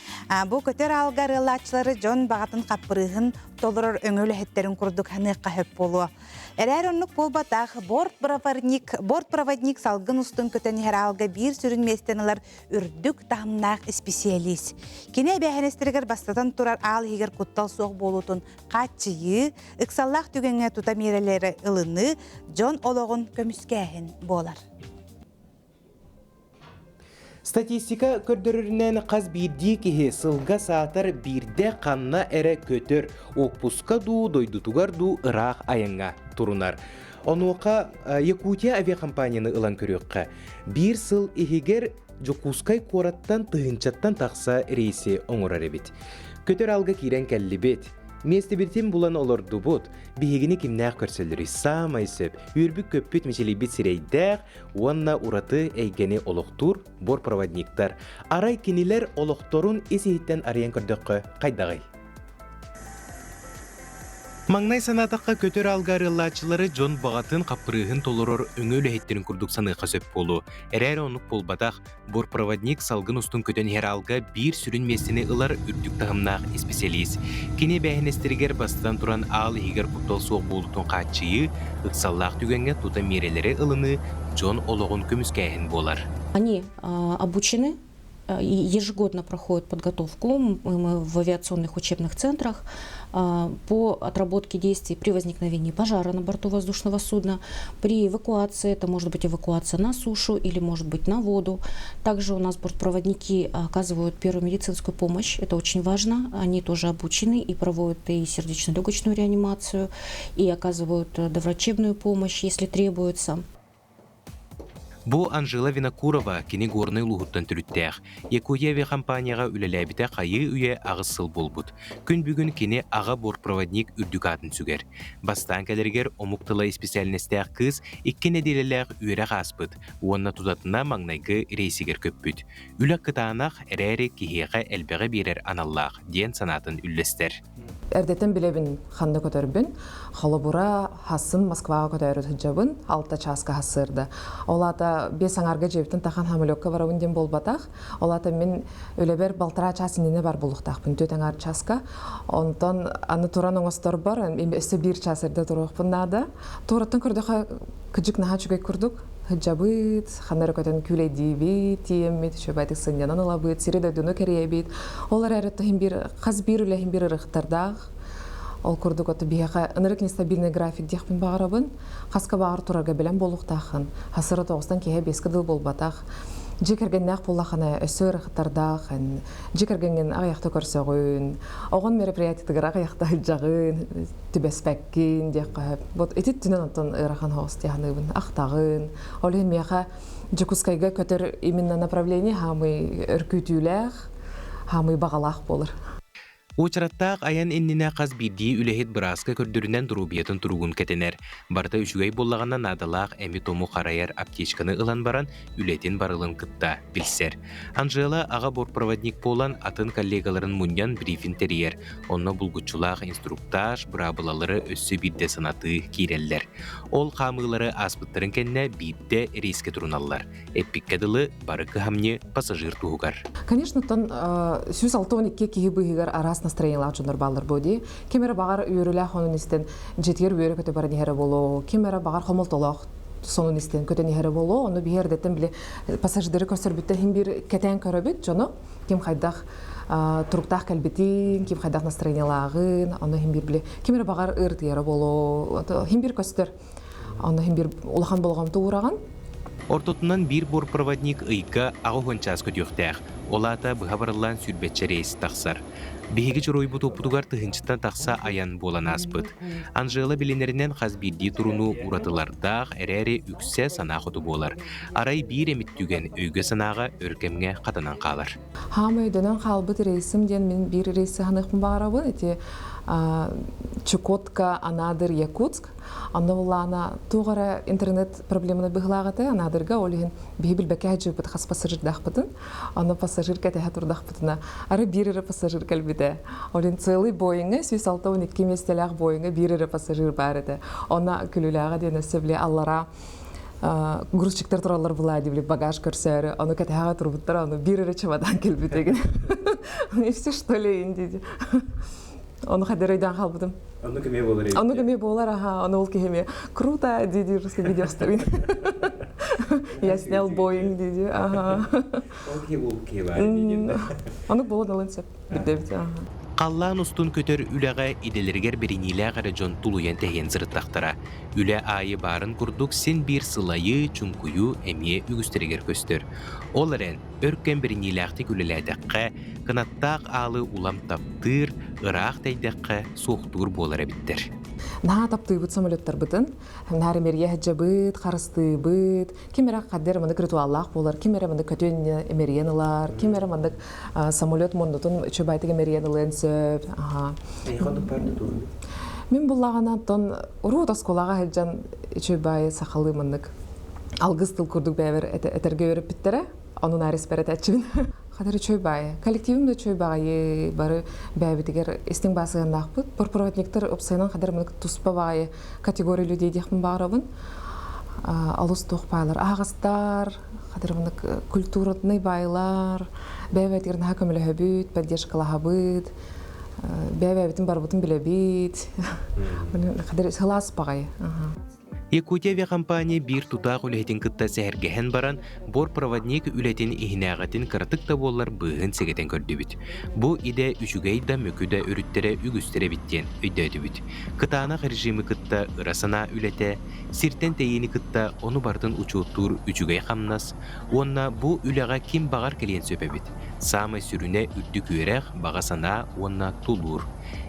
бу көтөр аалга арыаллааччылары дьон баҕатын хаппырыыһын толорор өҥө үлэһиттэрин курдук ханыахха сөп буолуо. Эрээр оннук буолбатах, бортпроводник, бортпроводник салгын устун көтөн иһэр аалга биир сүрүн миэстэни ылар үрдүк таһымнаах исписийэлиис. Кини эбээһинэстэригэр бастатан турар аал иһигэр куттал суох буолуутун хааччыйыы, ыксаллаах түгэҥҥэ тута миэрэлэри ылыныы, дьон олоҕун көмүскээһин буолар. Статистика көрдөрөрүнэн хас биирдии киһи сылга саатар биирдэ ханна эрэ көтөр, уоппуска дуу, дойдутугар дуу ыраах айаҥҥа турунар. Онуоха Якутия авиакомпанияны ылан көрүөххэ. Биир сыл иһигэр Дьокуускай куораттан тыһыынчаттан тахса рейси оҥорор эбит. Көтөр алга киирэн кэллибит. Миэстэбитин булан олордубут, биһигини кимнээх көрсөллөрүй саамай сөп, үөрбүт-көппүт мичилийбит сирэйдээх уонна ураты эйгэни олохтуур бортпроводниктар. Арай кинилэр олохторун ис-иһиттэн арыйан көрдөххө хайдаҕый? Маҥнай санаатахха көтөр аалга арыаллааччылары дьон баҕатын хаппырыыһын толорор өҥө үлэһиттэрин курдук саныахха сөп буолуо. Эрээри оннук буолбатах. Бортпроводник салгын устун көтөн иһэр аалга биир сүрүн миэстэни ылар үрдүк таһымнаах исписэлиис. Кини эбээһинэстэригэр бастатан туран аал иһигэр куттал суох буолуутун хааччыйыы, ыксаллаах түгэҥҥэ тута миэрэлэри ылыныы, дьон олоҕун көмүскээһин буолар. Они обучены ежегодно проходят подготовку мы в авиационных учебных центрах по отработке действий при возникновении пожара на борту воздушного судна, при эвакуации, это может быть эвакуация на сушу или может быть на воду. Также у нас бортпроводники оказывают первую медицинскую помощь, это очень важно, они тоже обучены и проводят и сердечно-легочную реанимацию, и оказывают доврачебную помощь, если требуется. Бу Анжела Винокурова кини Горнай улууһуттан төрүттээх. Якутия авиакомпанияҕа үлэлээбитэ хайыы үйэ аҕыс сыл буолбут. Күн бүгүн кини аҕа бортпроводник үрдүк аатын сүгэр. Бастаан кэлэригэр омук тыла исписээлинэстээх кыыс икки нэдиэлэлээх үөрэх ааспыт уонна тутатына маҥнайгы рейсигэр көппүт. Үлэ кытаанах эрээри киһиэхэ элбэҕи биэрэр аналлаах диэн санаатын үллэстэр. Эрдэтэн билэбин ханна көтөрбүн. Холобура, хассын Москваҕа көтөөрү сылдьабын, алта чааска хассыырда. Ол аата биэс аҥаарга дьиэбиттэн тахан самолекка барабын диэн буолбатах. Ол аата мин үлэбэр балтараа чаас иннинэ бар буолуохтаахпын, түөрт аҥаар чааска. Онтон аны туран оҥосторбор өссө биир чаас эрдэ туруохпун наада. Туораттан көрдөхө кыдьык наһаа үчүгэй курдук. Сылдьабыт, ханна эрэ көтөн күүлэйдиибит, тиийэммит, үчүгэйдик сынньанан ылабыт, сири-дойдуну кэрийэбит. Ол эрээри иһин биир хас биир үлэ иһин биир ырыхтардаах. Ол курдук ото биһиэхэ ынырык нестабильный график диэхпин баҕарабын. Хаска баҕар турарга бэлэм буолуохтааххын. Хасыра тоҕустан киһи биэскэ дыл буолбатах. Дьиэ кэргэннээх буоллаххына өссө ырыхтардаах, дьиэ кэргэҥҥин аҕыйахта көрсөҕүн, оҕон мероприятиетыгар аҕыйахта сылдьаҕын, түбэспэккин диэххэ сөп. Вот ити түнэн онтон ыарахан соҕус дии саныыбын. Ахтаҕын. Ол иһин миэхэ Дьокуускайга көтөр именно направление хаамый өркүүтүүлээх, хаамый баҕалаах буолар. Уочараттаах айан иннинэ хас биирдии үлэһит бырааска көрдөрүнэн доруобуйатын туругун кэтэнэр. Барыта үчүгэй буоллаҕына наадалаах эми-тому харайар аптечканы ылан баран үлэтин барылын кытта билсэр. Анжела аҕа бортпроводник буолан атын коллегаларын мунньан брифинг тэрийэр. Онно булгуччулаах инструктаж, быраабылалары өссө биирдэ санатыы киирэллэр. Ол хаамыылары ааспыттарын кэннэ биирдэ рейскэ туруналлар. Эппиккэ дылы, бары кыһамньы пассажир туһугар. Конечно, оттон 162 киһи быыһыгар араас настроениелаах дьоннор бааллар буо дии. Ким эрэ баҕар үөрүүлээх онун истэн дьиэтигэр үөрэ-көтө баран иһэрэ буолуо, ким эрэ баҕар хомолтолоох сонун истэн көтөн иһэрэ буолуо. Ону биһи эрдэттэн били пассажирдары көрсөрбүттэн иһин биир кэтээн көрөбүт дьону. Ким хайдах туруктаах кэлбитин, ким хайдах настроениелааҕын, ону иһин биир били ким эрэ баҕар ыырытыйара буолуо, иһин биир көстөр. Ону иһин биир улахан болҕомто уураҕын. Ортотунан биир бортпроводник ыйга 80 чаас көтүөхтээх. Ол аата быһа барыллаан сүүрбэччэ рейс тахсар. Биһиги дьоруойбут уоппутугар тыһыынчаттан тахса айан буолан ааспыт. Анжела билинэринэн хас биирдии турунуу уратылардаах эрээри үксэ санаа хоту буолар. Арай биир эмит түгэн өйгө-санааҕа өр кэмҥэ хатанан хаалар. Хаамай өйдөнөн хаалбыт рейсим диэн мин биир рейси саныахпын баҕарабын. Ити Чукотка, Анадырь, Якутск. Онно буллаана туох эрэ интернет проблеманы быһылаах этэ Анадырга, ол иһин биһи билбэккэ сылдьыбыппыт хас пассажирдаахпытын. Онно пассажир кэтэһэ турдахпытына, ары биир эрэ пассажир кэлбитэ. Ол иһин целый Боиҥҥа 162 миэстэлээх Боиҥҥа биир эрэ пассажир баар этэ. Онно күлүүлээҕэ диэн өссө били аллараа грузчиктар тураллар была били багаж көрсөөрү ону кэтэһэҕэ турбуттар ону биир эрэ чемодан кэлбит эгин и все что ли инди ону хадыр өйдөөн хаалбытым Оннук эмиэ буолар Оннук эмиэ буолар аха ону ол киһи эмиэ круто дии русский видео ставит я снял Боинг дии ага Ол киһи ол киһи баар дии Оннук буолан ылын сөп билдэбит ага Халлаан устун көтөр үлэҕэ идэлэригэр бэриниилээх эрэ дьон тулуйан тэһийэн сырыттахтара. Үлэ аайы баарын курдук син биир сылайыы, чуҥкуйуу эмиэ үгүстэригэр көстөр. Ол эрэн, өр кэм бэриниилээхтик үлэлээтэххэ, кынаттаах аалы улам таптыыр, ыраах тэйдэххэ суохтуур буолар эбиттэр. Наһаа таптыыбыт самолеттарбытын, наар эмэрийэ сылдьабыт, харыстыыбыт. Ким эрэ хаддер маннык ритуаллаах буолар, ким эрэ маннык көтүөн эмэрийэн ылар, ким эрэ маннык самолет муннутун үчүгэй эмэрийэн ылыан сөп. Мин буллаҕына оттон урут оскуолаҕа сылдьан үчүгэй сахалыы маннык алгыс тыл курдук бэйэбэр этэргэ үөрэппиттэрэ. Онун арис бэрэтээччибин. Хатар үчүгэй баайы. Коллективым да үчүгэй баайы бары бэйэбитигэр истиҥ баасыганнаахпыт. Бортпроводниктар опсайынан хатар мынык туспа баайы категория людей диэхпин баҕарабын. Алус туох баайлар аһаҕастар, хатар мынык культурный баайлар, бэйэбитигэр наһаа көмөлөһөбүт, поддержкалаһабыт, бэйэбитин барыбытын билэбит. Хатар сылаас баҕайы. Якутия авиакомпания биир тутаах үлэһитин кытта сэһэргэһэн баран, бортпроводник үлэтин иһинээҕитин кыратык да буоллар быыһын сэгэтэн көрдүбүт. Бу идэ үчүгэй да мөкү да өрүттэрэ үгүстэр эбит диэн өйдөөтүбүт. Кытаанах режими кытта ыра санаа үлэтэ, сиртэн тэйиини кытта ону барытын учуоттуур үчүгэй хамнас уонна бу үлэҕэ ким баҕар кэлиэн сөп эбит. Саамай сүрүнэ үрдүк үөрэх, баҕа санаа уонна тулуур.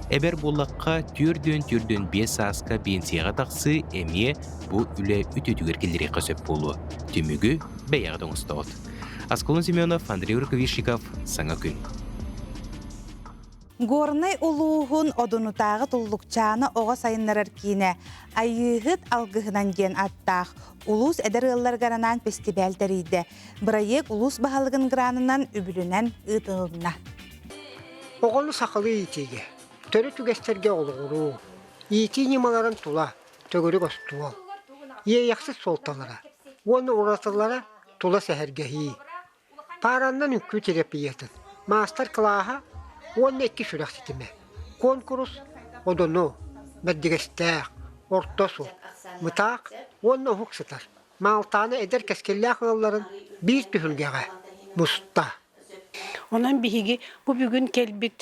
Эбэр буоллахха, 445 сааска биэнсийэҕэ тахсыы эмиэ бу үлэ үтүөтүгэр киллэриэххэ сөп буолуо. Түмүгү бэйэҕит оҥостоҕут. Аскалон Семенов, Андрей Рукавишников, Саҥа күн. Горнай улууһун Одунутааҕы Туллукчаана оҕо сайыннарар киинэ Айыыһыт алгыһынан диэн аттаах улуус эдэр ыалларыгар анаан фестиваль тэрийдэ. Бырайыак улуус баһылыгын гранынан үбүлүнэн ыытылынна. Оҕону сахалыы иитиигэ, төрүт үгэстэргэ олоҕуруу, иитии ньымаларын тула төгүрүк остуол, иэйэхсит суолталара уонна уратылара тула сэһэргэһии, паараннан үҥкүү терапиятын маастар-кылааһа уонна икки сүрэх ситимэ, куонкурус Одону, Бэрдигэстээх, Орто Суол, Мытаах уонна Уһук сытар Маалтааны эдэр кэскиллээх ыалларын биир түһүлгэҕэ муста. Онон биһиги бу бүгүн кэлбит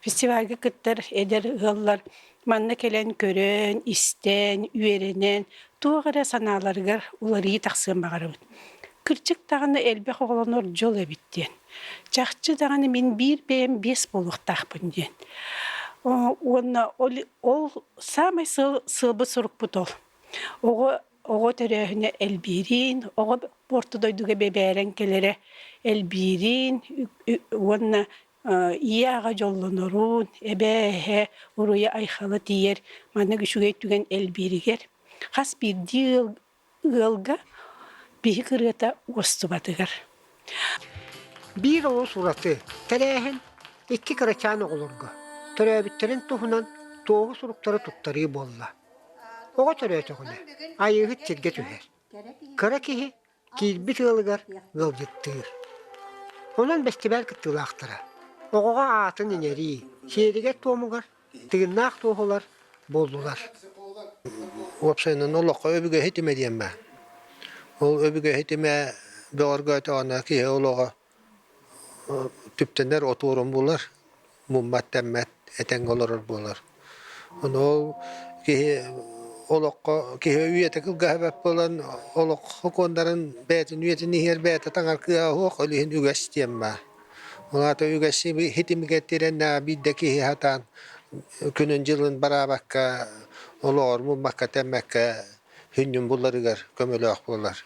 фестивальга кыттар эдэр ыаллар манна кэлэн көрөн, истэн, үөрэнэн, туох эрэ санааларыгар уларыйыы тахсыан баҕарабыт. Кырдьык даҕаны элбэх оҕолонор дьол эбит диэн. Чахчы даҕаны мин биир бэйэм биэс буолуохтаахпын диэн. Уонна ол саамай сыалбыт сорукпут ол. Оҕо оҕо төрөөһүнэ элбиирин, оҕо орто дойдуга бэбээрэн кэлэрэ элбиирин уонна ийэ аҕа дьоллонорун, эбээ эһэ уруйа айхала тиийэр маннык үчүгэй түгэн элбииригэр хас биирдии ыал ыалга биһик ырыата уостубатыгар. Биир олус ураты тэрээһин икки кырачаан оҕолорго төрөөбүттэрин туһунан туоһу суруктары туттарыы буолла. Оҕо төрөөтөҕүнэ айыыһыт сиргэ түһэр. Кыра киһи киирбит ыалыгар ыалдьыттыыр. Онон бэстибээл кыттыылаахтара оҕоҕо аатын иҥэрии сиэригэр-туомугар тыыннаах туоһулар буоллулар. Уопсайынан олоххо өбүгэ ситимэ диэн баар. Ол өбүгэ ситимэ бөҕөргөөтөҕүнэ киһи олоҕо түптэнэр отуорун булар, муммат-тэммэт, этэҥҥэ олорор буолар. Ону ол киһи олоххо киһи үйэтэ кылгаһа бэрт буолан олох сокуоннарын бэйэтин үйэтин иһигэр бэйэтэ таҥар кыаҕа суох, ол иһин үгэс диэн баар. Ол аата үгэс ситимигэр тирэннэҕэ биирдэ киһи сатаан күнүн-дьылын бараабакка, олоҕор муммакка-тэммэккэ сүнньүн буларыгар көмөлөөх буолар.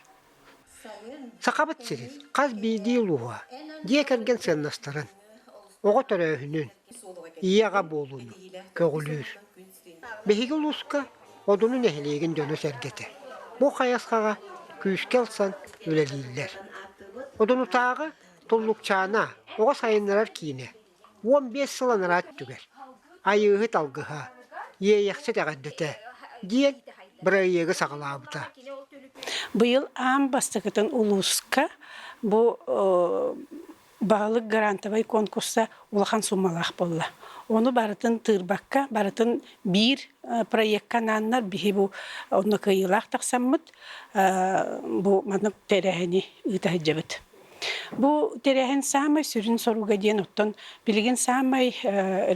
Сахабыт сирин хас биирдии улууһа дьиэ кэргэн сыаннастарын, оҕо төрөөһүнүн, ийэ-аҕа буолууну көҕүлүүр. Биһиги улууска Одуну нэһилиэгин дьоно-сэргэтэ бу хайысхаҕа күүскэ ылсан үлэлииллэр. Одунутааҕы Туллукчаана оҕо сайыннарар киинэ 15 сыл анараа өттүгэр Айыыһыт алгыһа, Иэйэхсит эҕэрдэтэ диэн бырайыагы саҕалаабыта. Быйыл аан бастакытын улууска бу баһылык грантовай конкурса улахан суммалаах буолла. Ону барытын тыырбакка, барытын биир проекка анааннар биһи бу онно кыайыылаах тахсаммыт бу маннык тэрээһини ыыта сылдьабыт. Бу тэрээһин саамай сүрүн соруга диэн оттон билигин саамай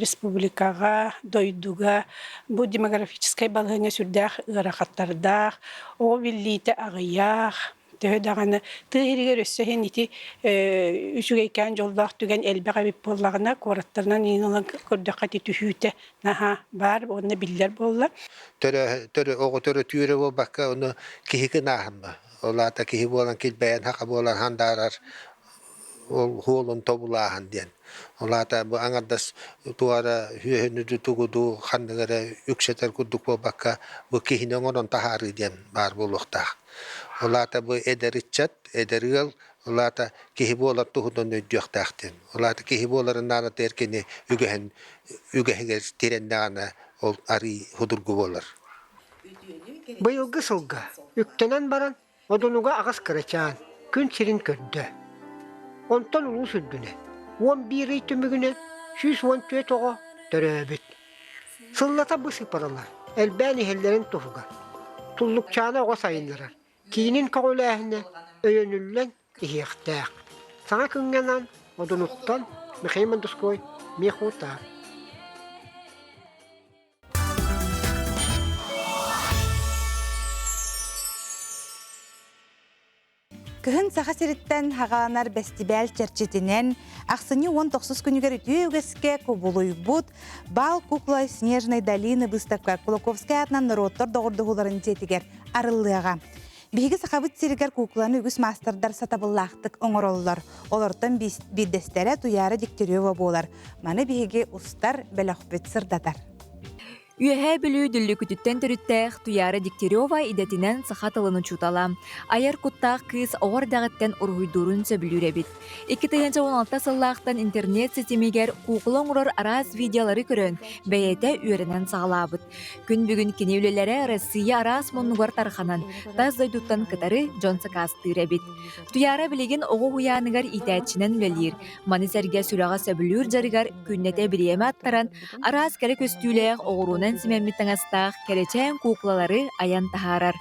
республикаҕа, дойдуга бу демографическай балаһыанньа сүрдээх ыарахаттардаах, оҕо биллиитэ аҕыйах. Төһө даҕаны тыа иһигэр өссө иһин ити үчүгэйкээн дьоллоох түгэн элбэх эбит буоллаҕына, куораттарынан иин ылан көрдөххө ити түһүүтэ наһаа баар уонна биллэр буолла. Төрө оҕо төрөтүүрэ буолбакка, ону киһи гынааһын ба. Ол аата киһи буолан килбэйэн хака буолан хандаарар ол хуолун тобулааһын диэн. Ол аата бу аҥардас туора үөһүнү тугу дуу ханнык эрэ үксэтэр курдук буолбакка, бу киһини оҥорон таһаарыы диэн баар буолуохтаах. Ол аата бу эдэр ыччат, эдэр ыал, ол аата киһи буолар туһунан өйдүөхтээх диэн. Ол аата киһи буоларын наадатыгар кини үгэһин үгэһигэр тирэннэҕинэ ол арыый судургу буолар. Быйылгы сылга үктэнэн баран Одунуга аҕыс кырачаан күн сирин көрдө. Онтон улуус үрдүнэн 11 ый түмүгүнэн 114 оҕо төрөөбүт. Сыллата бу сыыппаралар элбээн иһэллэрин туһугар Туллукчаана оҕо сайыннарар киинин көҕүлээһинэ өйөнүллэн иһиэхтээх. Саҥа күҥҥэ анаан Одунуттан Михаил Мандуской, Мехутар. Кыһын Саха сириттэн хаҕаланар бэстибээл чэрчитинэн ахсынньы 19 күнүгэр үтүө үгэскэ кубулуйбут Бал кукла Снежной долины выставка Кулаковскай аатынан норуоттар доҕордоһууларын дьиэтигэр арыллыаҕа. Биһиги Сахабыт сиригэр куукуланы үгүс маастардар сатабыллаахтык оҥороллор. Олортон биирдэстэрэ Туйаара Дегтярева буолар. Маны биһиги устар бөлөхпүт сырдатар. Үөһээ Бүлүү Дүллүкүтүттэн төрүттээх Туйаара Дегтярева идэтинэн саха тылын учуутала. Айар куттаах кыыс оҕо эрдэҕиттэн уруһуйдуурун сөбүлүүр эбит. 2016 сыллаахтан интернет ситимигэр куукула оҥорор араас видеолары көрөн, бэйэтэ үөрэнэн саҕалаабыт. Күн бүгүн кини үлэлэрэ Россия араас муннугар тарҕанан, тас дойдуттан кытары дьон сакаастыыр эбит. Туйаара билигин оҕо уһуйааныгар иитээччинэн үлэлиир. Маны сэргэ сүрэҕэ сөбүлүүр дьарыгар күннэтэ бириэмэ аттаран, араас кэрэ көстүүлээх оҕуруонан симэммит таҥастаах кэрэчээн куукулалары айан таһаарар.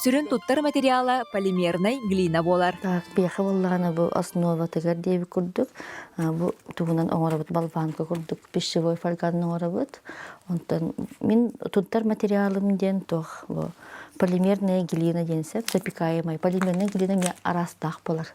Сүрүн туттар материала полимернай глина буолар. Так, биэхэ буоллаҕына бу основатыгар диэбит курдук, бу тугунан оҥоробут болванка курдук пищевой фольганан оҥоробут. Онтон мин туттар материалым диэн туох бу полимерная глина диэн сөп, запекаемая. Полимерная глина эмиэ араастаах буолар.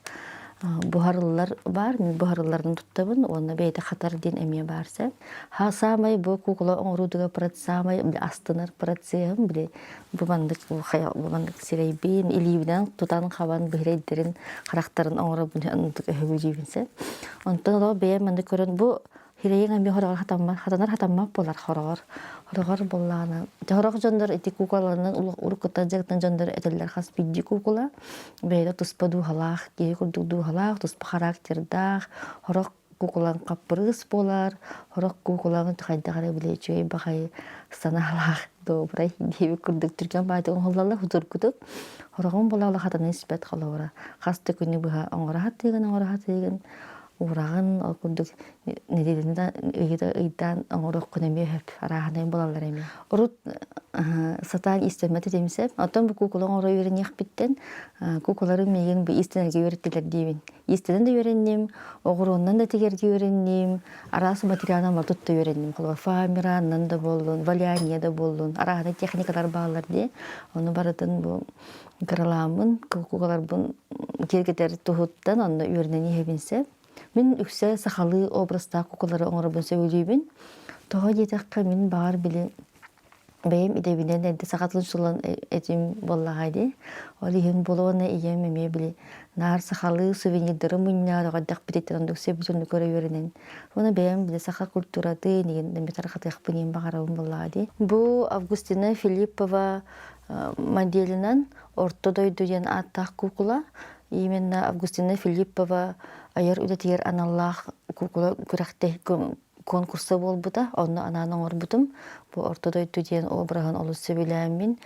Буһарыллар баар, мин буһарылларын туттабын уонна бэйэтэ хатар диэн эмиэ баар сөп. Ха саамай бу куукула оҥоруутугар саамай астынар процеһым били бу маннык бу маннык сирэйбин илиибинэн тутан хабан быһырэйдэрин харахтарын оҥоробун оннук өһүбүлүүбүн сөп. Онтон олоо бэйэм маннык көрөн бу Хирэйиҥ эмиэ хороҕор хатаммат, хатанар хатаммат буолар хороҕор. Хороҕор буоллаҕына, сорох дьоннор ити куукулаларынан уруккуттан дьарыктан дьоннор этэллэр хас биирдии куукула бэйэтэ туспа дууһалаах, киһи курдук дууһалаах, туспа характердаах, сорох куукулаҥ хаппырыыс буолар, сорох куукулаҥ хайдах эрэ били үчүгэй баҕайы санаалаах добрай диэбит курдук түргэн баайдык оҥоһуллаллар судургутук. Сороҕун буолла хатана испэт холобура. Хас да күнү быһа оҥоро сатыыгын, оҥоро сатыыгын, уураҕын ол курдук нэдиэлэни да ыйы да ыйдаан оҥоруоххун эмиэ сөп арааһынай буолаллар эмиэ урут сатаан иистэммэт этим сөп оттон бу куукула оҥоро үөрэниэхпиттэн куукулары миигин бу иистэнэргэ үөрэттилэр диибин иистэнэн да үөрэнним оҕуруоннан да тигэргэ үөрэнним араас материалынан бар тутта үөрэнним холобур фоамиранынан да буоллун валяние да буоллун арааһынай техникалар бааллар дии ону барытын бу кыралааммын куукуларбын киэргэтэр туһуттан онно үөрэнэн иһэбин сөп Мин үксэ сахалыы образтаах куукулары оҥоробун сөбүлүүбүн. Тоҕо диэтэххэ, мин баҕар били бэйэм идэбинэн эрдэ саха тылын сулан этим буоллаҕа дии. Ол иһин буолуона ийэм эмиэ били наар сахалыы сувенирдары мунньаар оҕордохпутуттан оннук сөбүлүүн көрө үөрэнэн. Уонна бэйэм били саха культуратын игин эмиэ тарҕатыахпын иһин баҕарабын буоллаҕа дии. Бу Августина Филиппова моделынан Орто дойду диэн ааттаах куукула Именно Августина Филиппова айар үлэтигэр аналлаах куукула күрэхтэ конкурса буолбута. Онно анаан оҥорбутум. Бу Орто дойду диэн обраһын олус сөбүлээммин.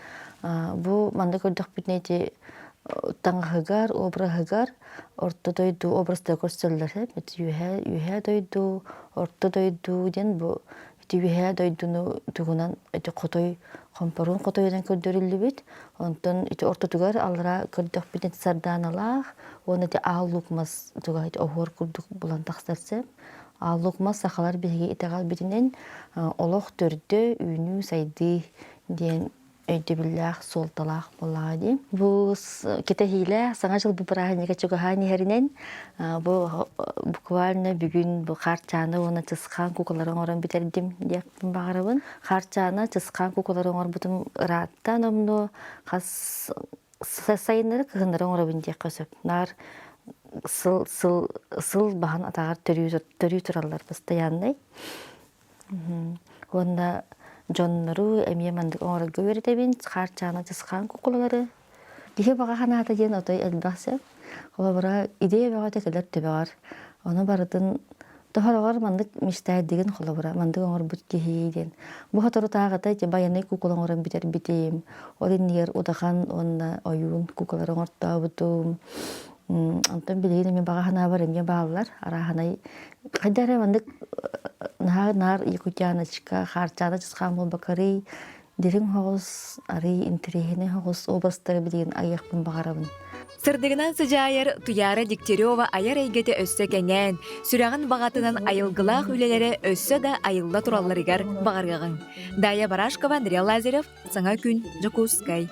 Бу манна көрдөхпүтүнэ ити таҥаһыгар, обраһыгар Орто дойду образтара көрсөллөр. Үөһээ, үөһээ дойду, Орто дойду диэн бу ити үөһээ дойдуну тугунан ити хотой хомпоруун хотойунан көрдөрүллүбүт. Онтон ити ортотугар аллара көрдөхпүт ити сардааналаах уонна ити аал луук мас туга ити оһуор курдук булан тахсар сөп. Аал луук мас сахалар биһиги итэҕэлбитинэн олох төрдө үүнүү сайдыы диэн өйдөбүллээх, суолталаах буоллаҕа дии. Бу кэтэһиилээх Саҥа дьыл бу бырааһынньыга чугаһаан иһэринэн бу буквально бүгүн бу Хаарчаана уонна Чысхаан куукулары оҥорон бүтэрдим диэхпин баҕарабын. Хаарчаана, Чысхаан куукулары оҥорбутум ыраатта номнуо хас сайыннары кыһыннары оҥоробун диэххэ сөп. Наар сыл сыл сыл баһан атаҕар төрүү төрүү тураллар постояннай. Уонна дьоннору эмиэ маннык оҥорорго үөрэтэбин, хаарчаана чысхаан кукулалары. Киһи баҕа санаата диэн отой элбэх сөп. Холобура, идея бөҕөтө кэлэр төбөҕөр. Ону барытын тоһороҕор маннык мечтайдыгын холобура, маннык оҥорбут киһи диэн. Бу соторутааҕыта ити байанай кукула оҥорон бүтэрбитим. Ол иннигэр удахан уонна ойуун кукулары оҥортообутум. Онтон билигин эмиэ баҕа санаабар эмиэ бааллар. Арааһынай хайдах эрэ маннык наһаа наар якутяночка, хаарчаана чысхаан буолбакарый, дириҥ соҕус, арый интэриэһинэй соҕус образтары билигин айыахпын баҕарабын. Сырдыгынан сыдьаайар Туйаара Дегтярева айар эйгэтэ өссө кэҥээн, сүрэҕин баҕатынан айылгылаах үлэлэрэ өссө да айылла туралларыгар баҕарыаҕыҥ. Дая Барашкова, Андрей Лазарев, Саҥа күн, Дьокуускай.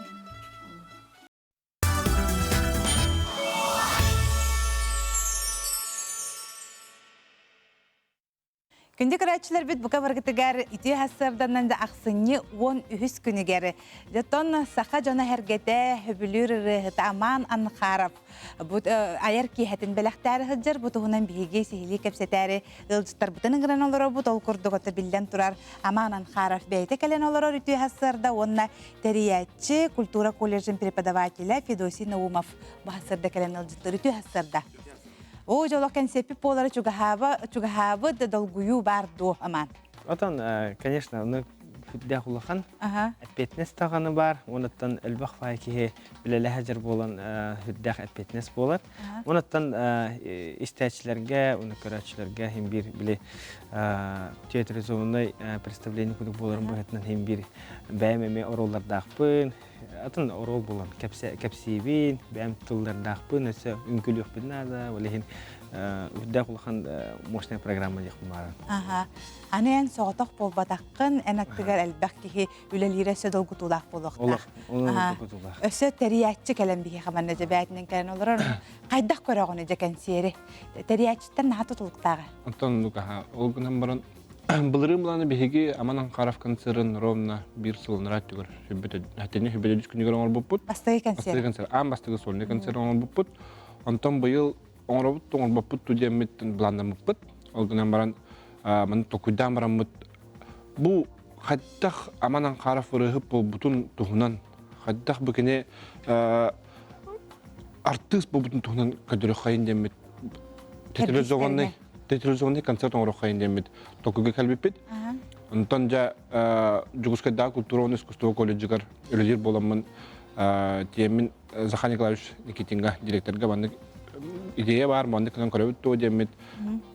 Күндү көрөөччүлэрбит бука баргытыгар үтүө сарсыарданан да ахсынньы 13 күнүгэр дьотон саха дьоно эргэтэ хөбүлүүр ырыаһыта Аман Анхаров бу айар киэһэтин бэлэхтээри сылдьар бу туһунан биһиги сиһилии кэпсэтээри ыалдьыттарбытын ыҥыран олоробут ол курдук ото биллэн турар Аман Анхаров бэйэтэ кэлэн олорор үтүө сарсыарда уонна тэрийээччи культура колледжын преподавателэ Федосий Наумов бу сарсыарда кэлэн ыалдьыттар үтүө сарсыарда Оо, дьолох кэнсиэппит буолара чугаһааба, чугаһаабыт долгуйуу баар дуо, Аман? Отон, конечно, ону сүрдээх улахан эппиэтинэс даҕаны баар. Онуттан элбэх баай киһи үлэлэһэ дьар буолан сүрдээх эппиэтинэс буолар. Онуттан истээччилэргэ, уну көрөөччүлэргэ хим биир били театрализованный представление курдук буоларын быһыытынан хим биир бэйэм эмиэ оруоллардаахпын, атын оруол булан кэпсиибин, бэйэм тыллардаахпын, өссө үҥкүлүөхпүн наада, ол иһин үрдээх улахан мощная программа диэхпин баҕарабын. Аха. Аны эн соҕотох буолбатаххын, эн аттыгар элбэх киһи үлэлиирэ өссө долгутуулаах буолуохтаах. Долгутуулаах. Өссө тэрийээччи кэлэн биһиэхэ манна дьэбээтинэн кэлэн олорор. Хайдах көрөҕүн дьэ кэнсиэри? Тэрийээччиттэн наһаа тутулуктааҕа. Онтон оннук ол гынан баран Былырыын былааны биһиги Аман Анхаров концерын ровно биир сылынара өттүгэр сүббүт сүбэт күнүгэр оҥорбуппут. Бастакы концерт. Бастакы концерт. Аан бастакы сольный концерт оҥорбуппут. Онтон быйыл оҥоробут, оҥорбоппут ту диэммит былааннаммыппыт. Ол гынан баран маны толкуйдаан бараммыт бу хайдах Аман Анхаров ырыаһыт буолбутун туһунан хайдах бу кини артыыс буолбутун туһунан көрдөрүөххэйин диэммит театрализованный театрализованный концерт оҥоруоххайын диэммит толкуйга кэлбиппит. Онтон дьэ Дьокуускайдааҕы культура уонна искусство колледжыгар үлэлиир буоламмын тиэммин Захар Николаевич Никитинга директорга маннык идея баар, маннык гынан көрөбүт дуо диэммит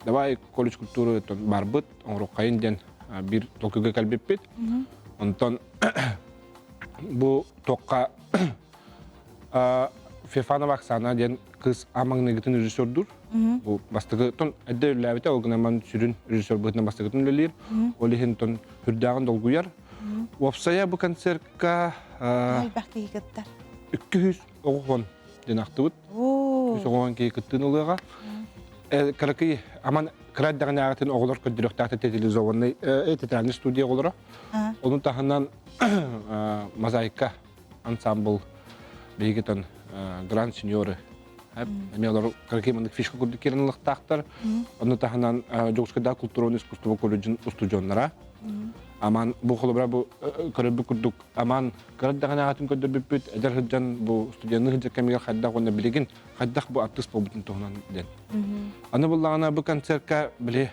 давай колледж культуры барбыт оҥоруоххайын диэн биир толкуйга кэлбиппит. Онтон бу туохха Фефанова Оксана диэн кыыс аан режиссердуур. Бу бастакы тон эрдэ үлэлээбитэ, ол гынан сүрүн режиссер быһыытынан бастакытын үлэлиир. Ол иһин тон хүрдээҕин долгуйар. Уопсайа бу концертка элбэх киһи кыттар. 200 оҕохон диэн ахтыбыт. 200 оҕохон киһи кыттыын ылыаҕа. Кыракый аман кыра эрдэҕинээҕитин оҕолор көрдөрүөхтээх театрализованный театральный студия оҕолоро. Onun таһынан мозаика ансамбл биһигитэн гранд сеньоры эмиэ олор кыракый маннык фишка курдук киирэн ылыктаахтар. Ону таһынан Дьокуускайдааҕы культура искусство колледжын устудьуоннара. Аман бу холобура бу көрөрбүт курдук Аман кыра даҕаны көрдөрбүппүт эдэр сылдьан бу студенныы сылдьар кэмигэр хайдах уонна билигин хайдах бу артыыс буолбутун туһунан диэн. Аны буллаҕына бу концертка били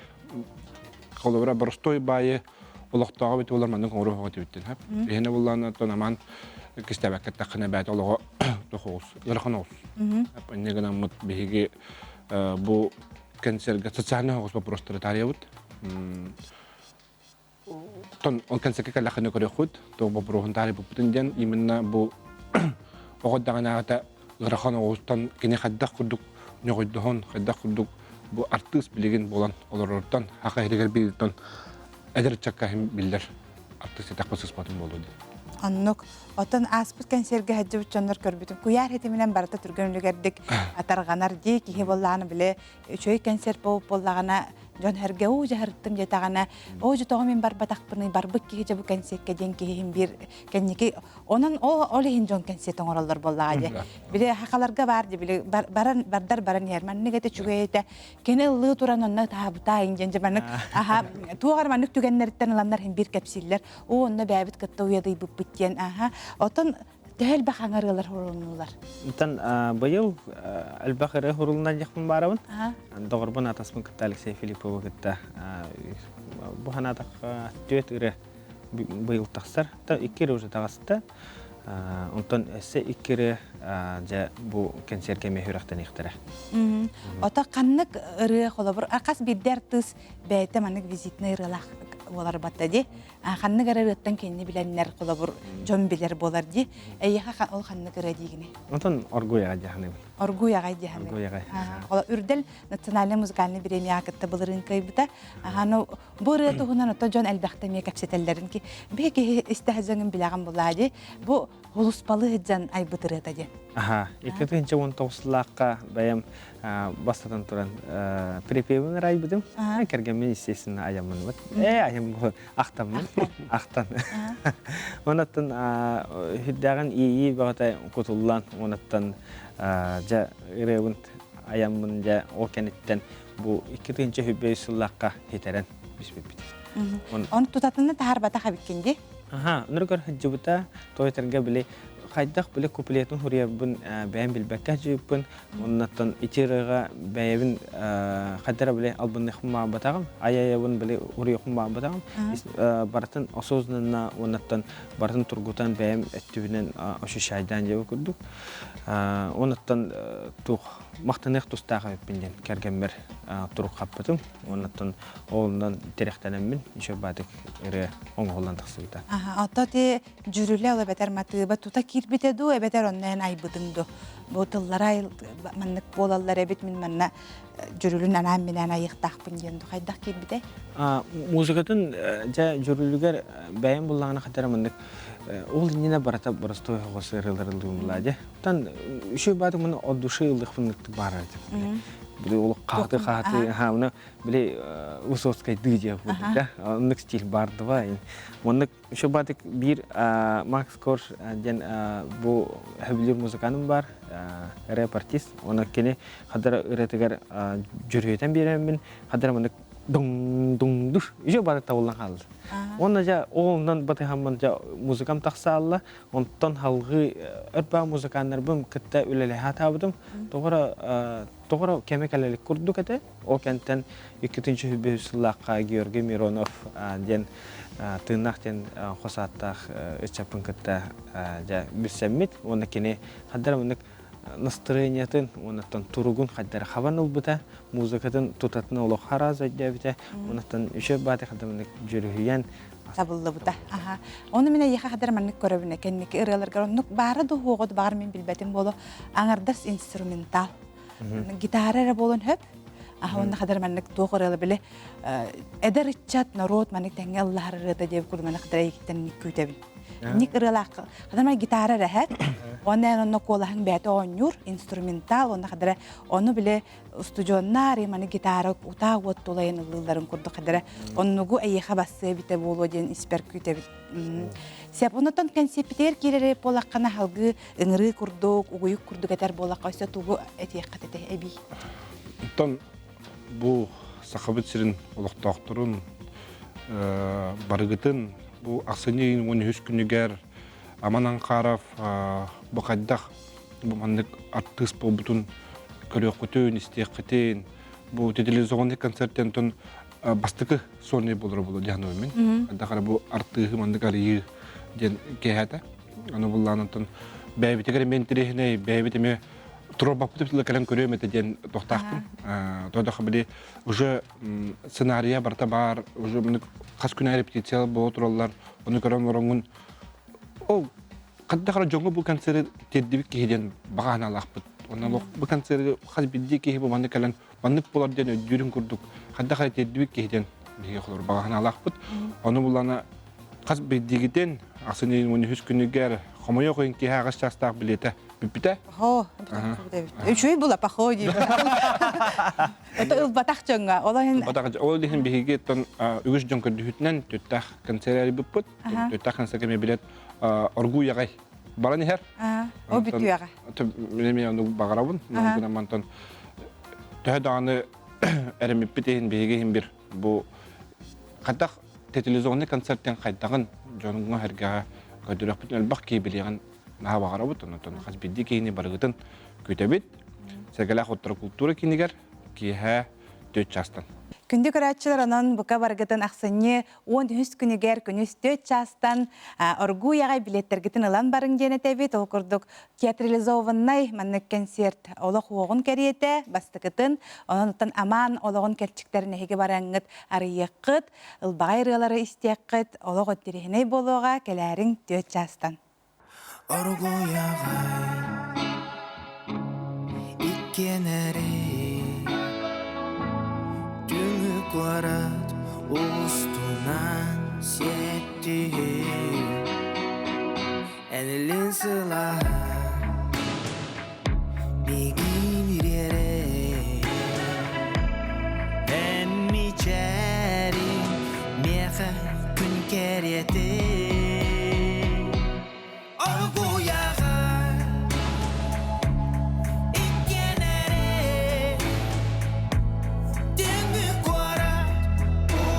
холобура боростой баайы олохтооҕо бит буолар маннык оҥоруох оҕо тибиттин хап. Иһинэ буллаана тон аман кистээбэккэ таххына бэйэтэ олоҕо тохоҕус ыарахан оҕус. Инньэ гынаммыт биһиги бу кэнсергэ социальный оҕус вопростары таарыйабыт. Тон ол кэнсергэ кэллэххинэ көрүөххүт, туох боппуруоһун таарыйбыппытын диэн именно бу оҕо даҕанааҕыта ыарахан оҕустан кини хайдах курдук ньоҕойдоһон, хайдах курдук бу артыыс билигин буолан олорортон, хаха иһигэр бииртон эдэр ыччакка иһин биллэр артыыс этэхпэ сыспатын буолуо диэн. Оннук. Оттон ааспыт кэнсиэргэ сылдьыбыт дьоннор көрбүтүм. Куйаар хитиминэн барыта түргэн үлүгэрдик тарҕанар дии киһи буоллаҕына бile үчүгэй кэнсиэр буолбут буоллаҕына дьон сэргэ уу дьаһарыттым диэтэҕинэ оо дьэ тоҕо мин барбатахпыный барбыт киһи дьэ бу кэнсиэккэ диэн киһи биир кэнники онон ол ол иһин дьон кэнсиэт оҥороллор буоллаҕа дии били хахаларга баар дии били баран бардар баран иһэр маннык этэ үчүгэй этэ кини ыллыы туран онно таабытаайын диэн дьэ маннык аха туох эрэ маннык түгэннэриттэн ыланнар иһин биир кэпсииллэр оо онно бэйэбит кытта уйадыйбыппыт диэн аха оттон төһө элбэх аҥарыалар хурулуннулар Оттон быйыл элбэх ырыа хурулунна диэхпин баарабын. Доҕорбун атаспын кытта Алексей Филипповы кытта бу санаатахха түөрт ырыа быйыл тахсар. Икки ырыа уже таҕыста. Онтон өссө икки ырыа дьэ бу кэнсиэргэ эмиэ сүрэхтэниэхтэрэ. Ото ханнык ырыа холобур хас биирдии артыыс бэйэтэ маннык визитнэй ырыалаах буолар батта дии. Ханнык эрэ ырыаттан кинини билэннэр холобур дьон билэр буолар дии. Эйиэхэ ол ханнык ырыа диигиний? Онтон оргуй аҕай дьаһаныбын. Оргуй аҕай дьаһаныбын. Оргуй аҕай. Үрдэл национальнай музыкальнай бириэмийэҕэ кытта былырыын кыайбыта. Аны бу ырыа туһунан ото дьон элбэхтэ эмиэ кэпсэтэллэрин ки биһи киһи истэ сылдьаҥын билэҕин булаа дии. Бу Холуспалы сылдьан айбыт ырыата диэн. Аха, 2019 сыллаахха бэйэм бастатан туран припевин ырайбытым. Кэргэммин естественно айаммын. Э, айам ахтаммын. Ахтан. Онаттан үрдээҕин иэйии бөҕөтө кутуллан, онаттан дьэ ырыабын айаммын дьэ ол кэнниттэн бу 2023 сыллаахха хитэрэн бүспүппүт. Оны тутатына таһарбатах эбиккин дии? Аха, нұргар хыджыбыта, тойтарга били хайдах били куплетын хуруйарбын бэйэм билбэккэ хыджыбыппын, оннаттан ити ырыаҕа бэйэбин хайдара били албынныхпын маабатаҕым, ай-айабын били уруйахпын маабатаҕым, барытын осознанно оннаттан барытын тургутан бэйэм өттүбүнэн ощущайдаан дьиэбэ курдук. Оннаттан туох махтаныах тустаах эбиппин диэн кэргэммэр турук хаппытым. Оннаттан олунан тирэхтэнэммин еще баатык ырыа оҥоһуллан тахсыбыта. Ото ти дьүрүлэ ол эбэтэр матыыба тута киирбитэ дуу, эбэтэр онно эн айбытыҥ дуу? Бу тыллара маннык буолаллар эбит, мин манна дьүрүлүн анаан-минээн айыахтаахпын диэн дуу, хайдах киирбитэй? Музыкатын дьэ дьүрүлүгэр бэйэм буллаҕына хатара маннык ол иннинэ барыта боростуой оҕус ырыалар ыллыыбын булаа дьэ. Тан үчүгэй баатык маны от души ыллыахпын баарар этим. Били ол хааты хааты ха били Высоцкайдыы диэх курдук да оннук стиль баардыба оннук еще баатык биир Макс Корж диэн бу хөбүлүүр музыканым бар рэп артист онон кини хадара ырыатыгар дьүрүһүтэн биэрэммин хадара маннык дуҥ дуҥ душ еще баатык табыллан хаалла уонна дьэ ооннон батыһаммын дьэ музыкам тахсаалла онтон халгыы өрбаа музыканнарбын кытта үлэлэһэ атаабытым тоҕо тоҕо кэмэ кэлэлик курдук этэ. Ол кэнтэн 2003 сыллаахха Георгий Миронов диэн тыыннаах диэн хос ааттаах ыччаппын кытта дьэ билсэммит уонна кини хаддара маннык настроениетын уоннаттан туругун хайдара хабан ылбыта, музыкатын тутатын олох хараас өйдөөбүтэ, уоннаттан үчүгэй бааты хадда маннык дьүрүһүйэн табыллыбыта. Аха. Ону мин эйиэхэ хаддар маннык көрөбүнэ кэнники ырыаларгар оннук баара да уһуоҕу баҕар мин билбэтим буолуо аҥардас инструментал гитара эрэ буолан хөп аха уонна хадar маннык туох ырыала били эдэр ыччат норуот маннык тэҥҥэ ыллаһар ырыата диэбит курдук маннык хадar эйигиттэн күүтэбин ник ырыалаах хадar ман гитара эрэ хэт уонна онно куолаһыҥ бэйэтэ оонньуур инструментал уонна хадара ону били устудьуоннаар маны гитара утаа уот тулайын ыллыылларын курдук хадара оннугу эйиэхэ бассыа эбитэ буолуо диэн испэр күүтэбин Сеп, онотон кэнсиэппитигэр киирэри буолаххына халгыы ыҥырыы курдук, угуйук курдук этэр буолахха өссө тугу этиэххит этэ эбии? Оттон бу Сахабыт сирин олохтоохторун барыгытын бу ахсынньы ыйын 13 күнүгэр Аман Анхаров бу хайдах бу маннык артыыс буолбутун көрүөххүтүн, истиэххитин бу телевизионный концерттэн бастакы сольный буолара буолуо диэн мин. Хайдах бу артыыһы маннык арыйыы диэн киэһэтэ. Аны буллаан онтон бэйэбитигэр эмиэ интэриэһинэй, бэйэбит эмиэ туруорбаппыт тыла кэлэн көрүөм этэ диэн тохтаахпын. Тоодохо били уже сценария барыта баар, уже хас күн репетиция буола тураллар, ону көрөн олороҥҥун ол хайдах эрэ дьоҥҥо бу концеры тиэрдибит киһи диэн баҕа санаалаахпыт. Онон бу концеры хас биирдии киһи бу маннык кэлэн маннык буолар диэн өйдүүрүн курдук хайдах эрэ тиэрдибит киһи диэн биһиги холобур баҕа санаалаахпыт. Ону булана. Хас биирдиигитин ахсынньы 13 күнүгэр хомойуох иһин киһи аҕыс чаастаах билиэтэ бүппүтэ. Хо, үчүгэй була пахо диир. Это ылбатах дьоҥҥо. Ол иһин Ылбатах ол иһин биһиги оттон үгүс дьон көрдүһүтүнэн түттах концерт арыйбыппыт. Түттах концертка эмиэ билет оргууй аҕай баран иһэр. Ол бүтүөҕэ. Мин эмиэ ону баҕарабын. Гынан мантан төһө даҕаны эрэммиппит иһин биһиги иһин бир бу хайдах телевизионный концерттен хайдаҕын дьоҥҥо сэргэҕэ көрдөрүөхпүтүн элбэх киһи билиэҕин наһаа баҕарабыт. Онтон хас биирдии киһини барыгытын күүтэбит. Сэргэлээх оттор култуура киинигэр киэһэ 4 чаастан. Күндү көрөөччүлэр, онон бука барыгытын ахсынньы 13 күнүгэр күнүс 4 чаастан оргууй аҕай билиэттэргитин ылан барыҥ диэн этэбит. Ол курдук театрализованнай маннык кэнсиэрт олох уоҕун кэриэтэ бастакытын, онон оттон амаан олоҕун кэрчиктэрин эһиги бараҥҥыт арыйыаххыт, ылбаҕай ырыалары истиэххит, олох интэриэһинэй буолуоҕа, кэлээриҥ 4 чаастан. Оргуйаҕай иккиэнэри Түҥү куорат устунан сиэттиһи Энилин сылаһа миигин ириэрэ Эн мичээриҥ миэхэ күн кэриэтэ Оргуйаҕай иккиэн эрэ Түҥү куорат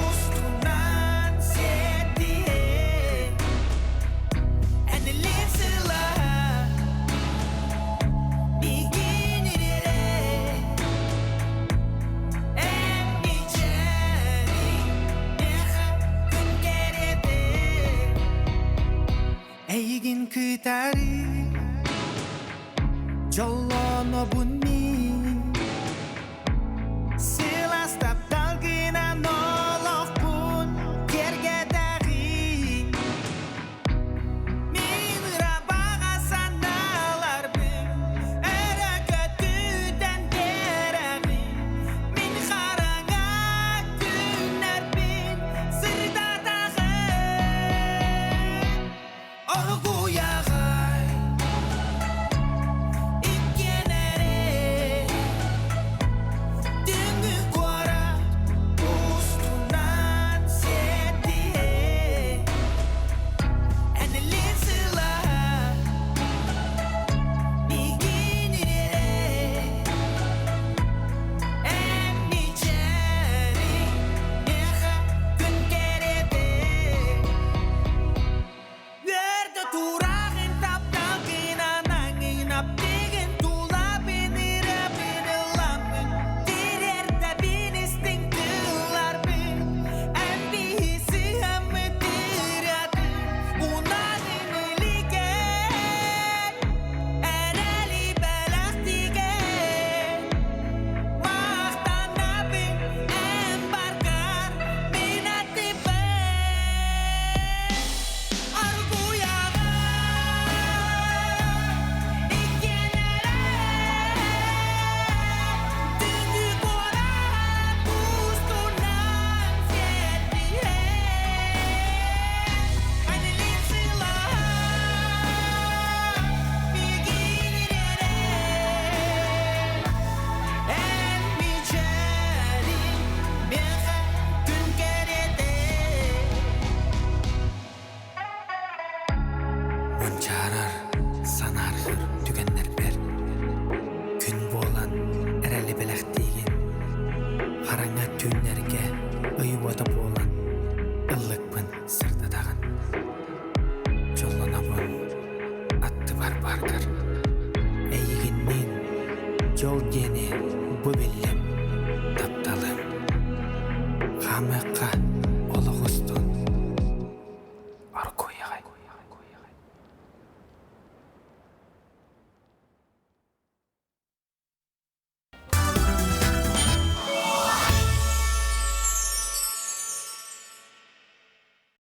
устунан сиэттиһэ Энилин сылаһа миигин ириэрэ Эн мичээриҥ миэхэ күн кэриэтэ Эйигин кытары дьоллонобун мин Сылаас тапталгынан олохпун киэргэтэҕин Мин ырабаҕа санааларбын өрө көтүтэн биэрэҕин Мин хараҥа күннэрбин сырдатаҕын Оргуйаҕай иккиэн эрэ Түҥү куорат устунан сиэттиһэ Энилин сылаһа миигин ириэрэ Эн мичээриҥ миэхэ күн кэриэтэ Үөрдэ тураҕын тапталгынан аҥыйнап тигин тулабын ырыабын ылламмын Тириэрдэбин истиҥ тылларбын Эн биһи сыһыаммыт ырыатын Унанын илигэр Эрэли бэлэхтиигэр Махтанабын эн баргар мин аттыбар Аргуйаҕа иккиэн эрэ Түннүк куорат устунан сиэттиһэ Айнелин сылаһа миигин ириэрэ Эн мичээриҥ миэхэ күн кэриэтэ Мунчаарар, санааргыыр түгэннэрбэр күн буолан эрэли бэлэхтиигин, хараҥа түүннэргэ ый уота буолан ыллыкпын сырдатаҕын. Дьоллонобун аттыбар бааргар. Эйигинниин дьол диэни бу биллим, тапталым. Хаамыахха.